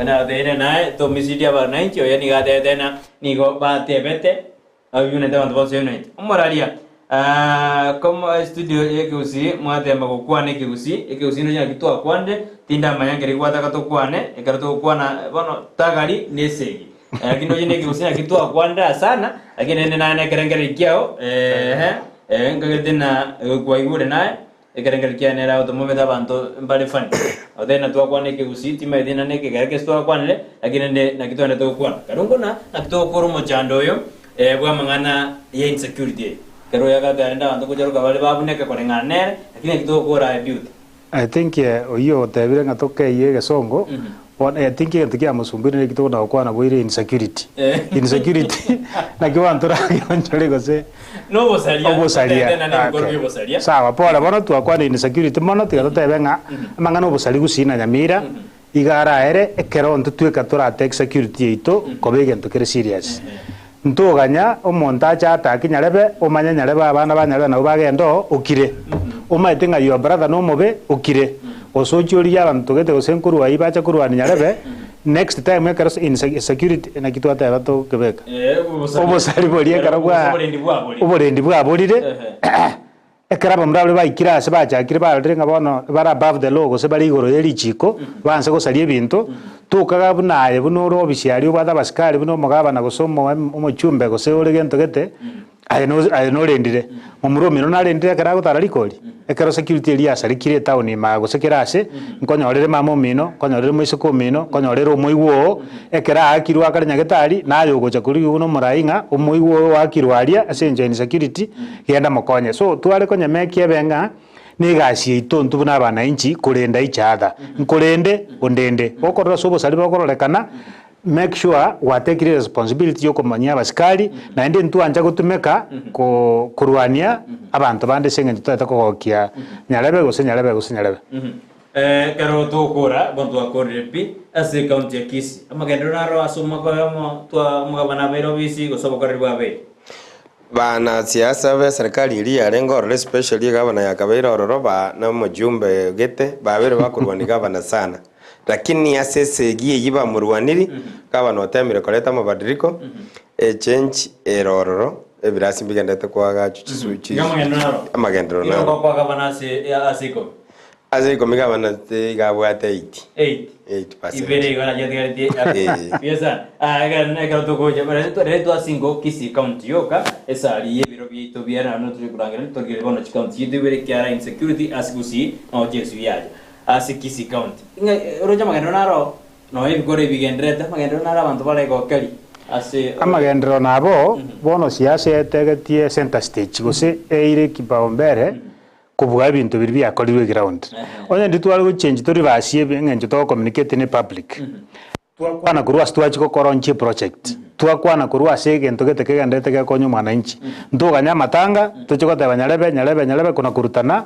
Na thene naye tomisirie abananchi oyo nigo atebete na nigo batebete unite abanto bonsi unite omoraria ah, komo studio ekegusii mwatema gokwana ekegusii ekegusii nonya naki twakwanire tindamanya nkeri gwataka tokwane ekero togokwana bono tagari na esegi lakini nonya na ekegusii naki twakwanire sana lakini naende naye na ekerengereri kiao ehe, eh, nkagete na kwaigure naye. Ekerengerio kiane nere agotomomete abanto mbare funny. Otebe na twakwana ekegusii timaeti na nekegera kesi twakwanire lakini rende naki twendete gokwana. Karungu na naki togokora omochando oyo eh bwa amang'ana ya insecurity eye. Ekero oyo agateba rende abanto ngocharoka bare babuneke koreng'ana nere lakini naki togokora aye beauty. I think oyio otebire ng'a tokeyie egesongo, bono I think egento kiamosumbuire naki tokona gokwana boire insecurity. Insecurity naki bono torageonchore gose Nobosaria, obosaria. totebe naende ebikorwa Okay. biobosaria. Sawa, pole bono twakwana insecurity mono tiga totebe ng'a amang'ana obosari gusii na Nyamira iga araere ekero intwe tweka toratake security yaito koba egento kere serious. Ntoganya omonto ache atake nyarebe, omanye nyarebe abana ba nyarebe nabwo bagenda oo, okire. Omaete ng'a your brother nomobe, okire. Gose ochie origie abanto togete gose nkorwa ayio bache korwania nyarebe, next time ekero insecurity naki twateba tokebeka? Obosari boria ekero bwa oborendi bwaborire. Ekero abamura baria baikire aase bachakire barorire ng'a bono bare above the law gose bare igoro ye richiiko, baanse gosaria ebinto, tokaga buna aye buna ore obisi aria obwate abasikari buna omogabana gose omo omochumbe gose ore gento gete, aye no aye norendire. Momura omino narendire ekero agotara rikori? Ekero security eria yasarikire etown ime aa gose kera ase, nkonyorere mama omino, nkonyorere moiseke omino, nkonyorere omoigwa oo, Ekero aakirwe akare nyagetari, naye ogocha korigigwa buna omorai ng'a omoigwa oyo oakirwe aria ase engencho ya insecurity, genda mokonye. So tware konyemekia ebe ng'a negasi yaito intwe buna abanainchi korenda each other. Nkorende, ondende. Gokorora ase obosari bokororekana, make sure gwatekire responsibility yokomanyia abasikari, naende ntwancha gotumeka ko korwania abanto bande ase eng'encho totaete kogokia nyarebe gose nyarebe gose nyarebe. Ekero togokora, bono twakorire pi ase ecounty ya Kisii. Amagenderero naro ase omwaka oyomo twa omogabana abeire obisi gose obokoreri bwabeire. Banasiasa b'eserikari eria yarenge ororo especially egavana yakabeire ororo ba na omojumbe gete babeire bakorwania gavana sana lakini ase esegi eyio bamorwaniri gavana otemire koreta amabadiliko echange ere ororo ebirasi mbigenderete koagachwa chisu chi Iga amagenderero naro. amagenderero Igo naro. kwa gavana ase ase ikomi. Ase ikomi gavana iga abwate 8. 8. 8%. Ibere igo nacho atigaretie. Eh. Buya sana. Ah, ekero ekero togocha bare rero twasinga Kisii county yoka esari y'ebiro biaito bia naende tore korangeria torigere bono chicounty chiaito ibere ekiara insecurity ase Gusii nao Jesu yacha ase Kisii county. Ng'a oroche amagenderero naro nonya ebikoro ebigendererete amagenderero naro abanto baregokeria ase Amagenderero nabo bono siasa etegetie center stage gose eire kipaumbele kobua ebinto biria biakorirwe eground. Onye nditware gochange toribasie eng'encho togo communicate ne public, twakwana korwa ase twachia gokora launch eproject, twakwana korwa ase egento gete kegenderete gekonya omwananchi, ntoganye amatanga toche goteba nyarebe nyarebe nyarebe kona korutana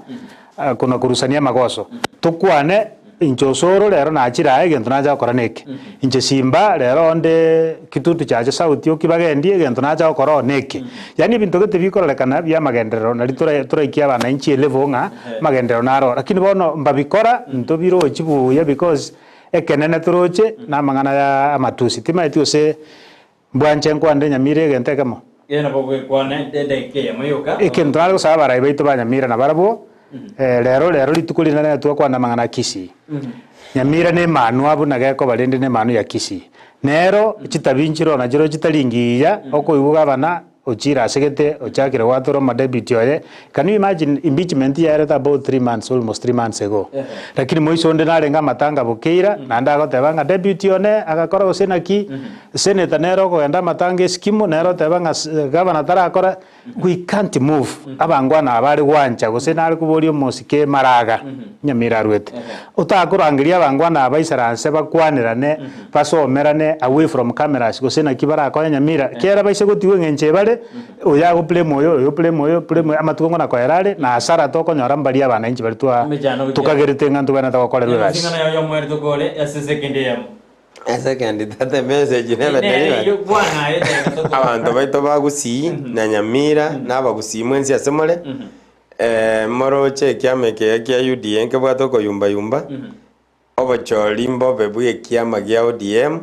kona korusania amagoso. Tokwane inche osoro rero nachire aa egento nacha gokora neke, inche simba rero onde kitutu chache sauti okibagendie egento nacha gokora oo neke. Yaani ebinto gete bikororekana bia amagenderero nari tora toraikie abananchi elevel ng'a amagenderero naro oo. Lakini bono mbabikora ntobirochi buya because ekenene toroche na amang'ana ya amatusi. Timaeti gose mbwanche nkwanere Nyamira egento ekemo? Genda nabo gwekwana edaika eyemo yoka. Egento nare gosaba abarai baito ba Nyamira nabarabwo, rero rero rituko rinene twakwana amang'ana a Kisii. Nyamira na emanwa buna gekoba rende na emanwa ya Kisii. Nero chitabi nchiroo nachiroo chitari ngiya, okoigwa gavana ochire ase gete ochakire gwatora omodeputy oye, can you imagine impeachment yaerete about 3 months almost 3 months ago. Lakini moiso onde narenge amatanga bokeira, naende agoteba ng'a deputy one agakora gose naki, senator nere okogenda amatanga eskimu nere oteba ng'a gavana tarakora, we can't move. Abangwana aba bare gwancha gose nare koboria omosike maraga, Nyamira arwete. Otakorangeria abangwana aba baisaranse bakwanerane, basomerane away from cameras gose naki barakonye Nyamira, kera baise gotigwa eng'encho ebare, oyo ago blame oyo, oyo blame oyo, blame oyo, amatuko ng'o nakoera are, na hasara tokonyora mbaria abananchi baria twa Emechando tokagerete ng'a ntobwenerete gokorerwa egasi. Eng'ana yago yomoerio tokore ase esekendi eyemo. Esekendi tata emessage nebe Nere delivered. eyio bwana aye edageka tokore. Abanto baito ba Gusii na Nyamira na abagusii mwensi ase more, moroche ekiama eke kia UDA nkebwate okoyumbayumba, obochori mbobe bwa ekiama gia ODM,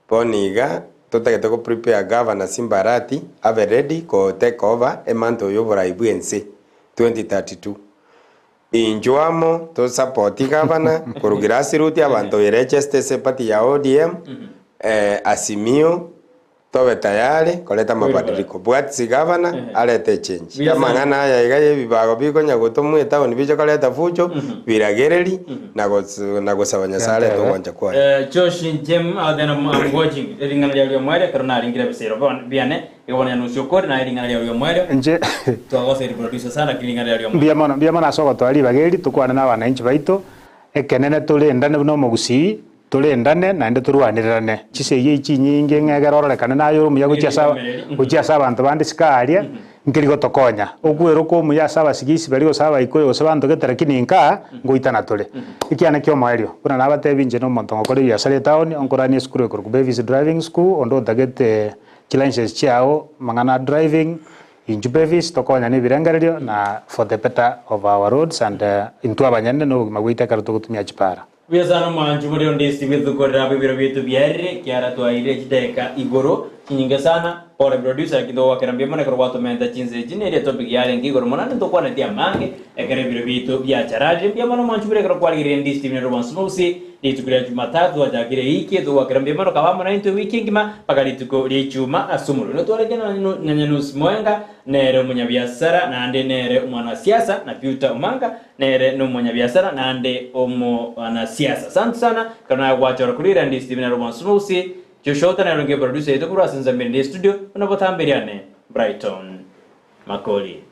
bono iga totagete go prepare Governor Simba Arati abe ready ko take over emanto ya oborai bwa ense 2032. Inchuo amo to support gavana korwa grassroot abanto oiregister ase eparty ya ODM, Azimio. Tobe tayari koreta amabadiliko. Bwatisi gavana arete echange. Amang'ana aya iga y'ebibago bikonya gotomwa etown biche koreta fujo, biragereri, na gos- na gosaba Nyasaye arete ogwancha kwaye. Eh, Josh Jem, uh, then I'm, I'm watching ring'ana ria riomwerio ekero naringire ebisero bon- biane igo bono nyanusi okore naye ring'ana ria riomwerio Inche twagoseri producer sana lakini ring'ana ria riomwerio mbuya mono mbuya mono ase ogotoa ribaga eri tokwane na abananchi baito, ekenene torendane buna omogusii, Torendane naende torwanererane. Chisegi echi chinyinge ng'a ekero ororekane naye ore omuya gochia ase gochia ase abanto bande isiko aaria, nkeri gotokonya. Okweroka omuya ase abasigisi baria gose abaikoyo gose abanto gete lakini nkaa, ngoitana tore. Ekiane kia omoerio, buna nabatebi inche na omonto ngokora ebiasara etown, onkoranie esukuru ekorokwa Bevis Driving School, onde otagete chilicense chiago, amang'ana a driving, Inchuo Bevis, tokonyane ebirengererio na for the better of our roads and intwe abanyene na obogima bwaito ekero togotumia chipara. Buya sana omwanchi bore onde ase bw'etukorera abo ebiro biaito biarire, ekiagera twaeire chidakika igoro chinyinge sana. Pole producer lakini togwakera mbuya mono ekero gwatomenta chinsa echi neria etopic yarenge igoro mono naende ntokwaneti amange ekero ebiro biaito biachararire. Mbuya mono omwanchi bore ekero kwarigereire Ndisi TV nere Obwansu Bogusii rituko ria Jumatatu twachakire ewiki eye togwakera mbuya mono kaba amo naintwe ewiki engima mpaka rituko ria Ijumaa ase omorwani otwarenge na Nyanusi Moenga nere omonyabiasara naende nere omwanasiasa na Peter Omanga Nere nomonyabiasara naende omonasiasa. Asante sana ekero naye gwachora korwa Irandi Steven aro bonsi bogusii Joshua Ota nere onge producer yaito korwa ase Nzambia Ndie studio buna botambe riane Brighton Makori.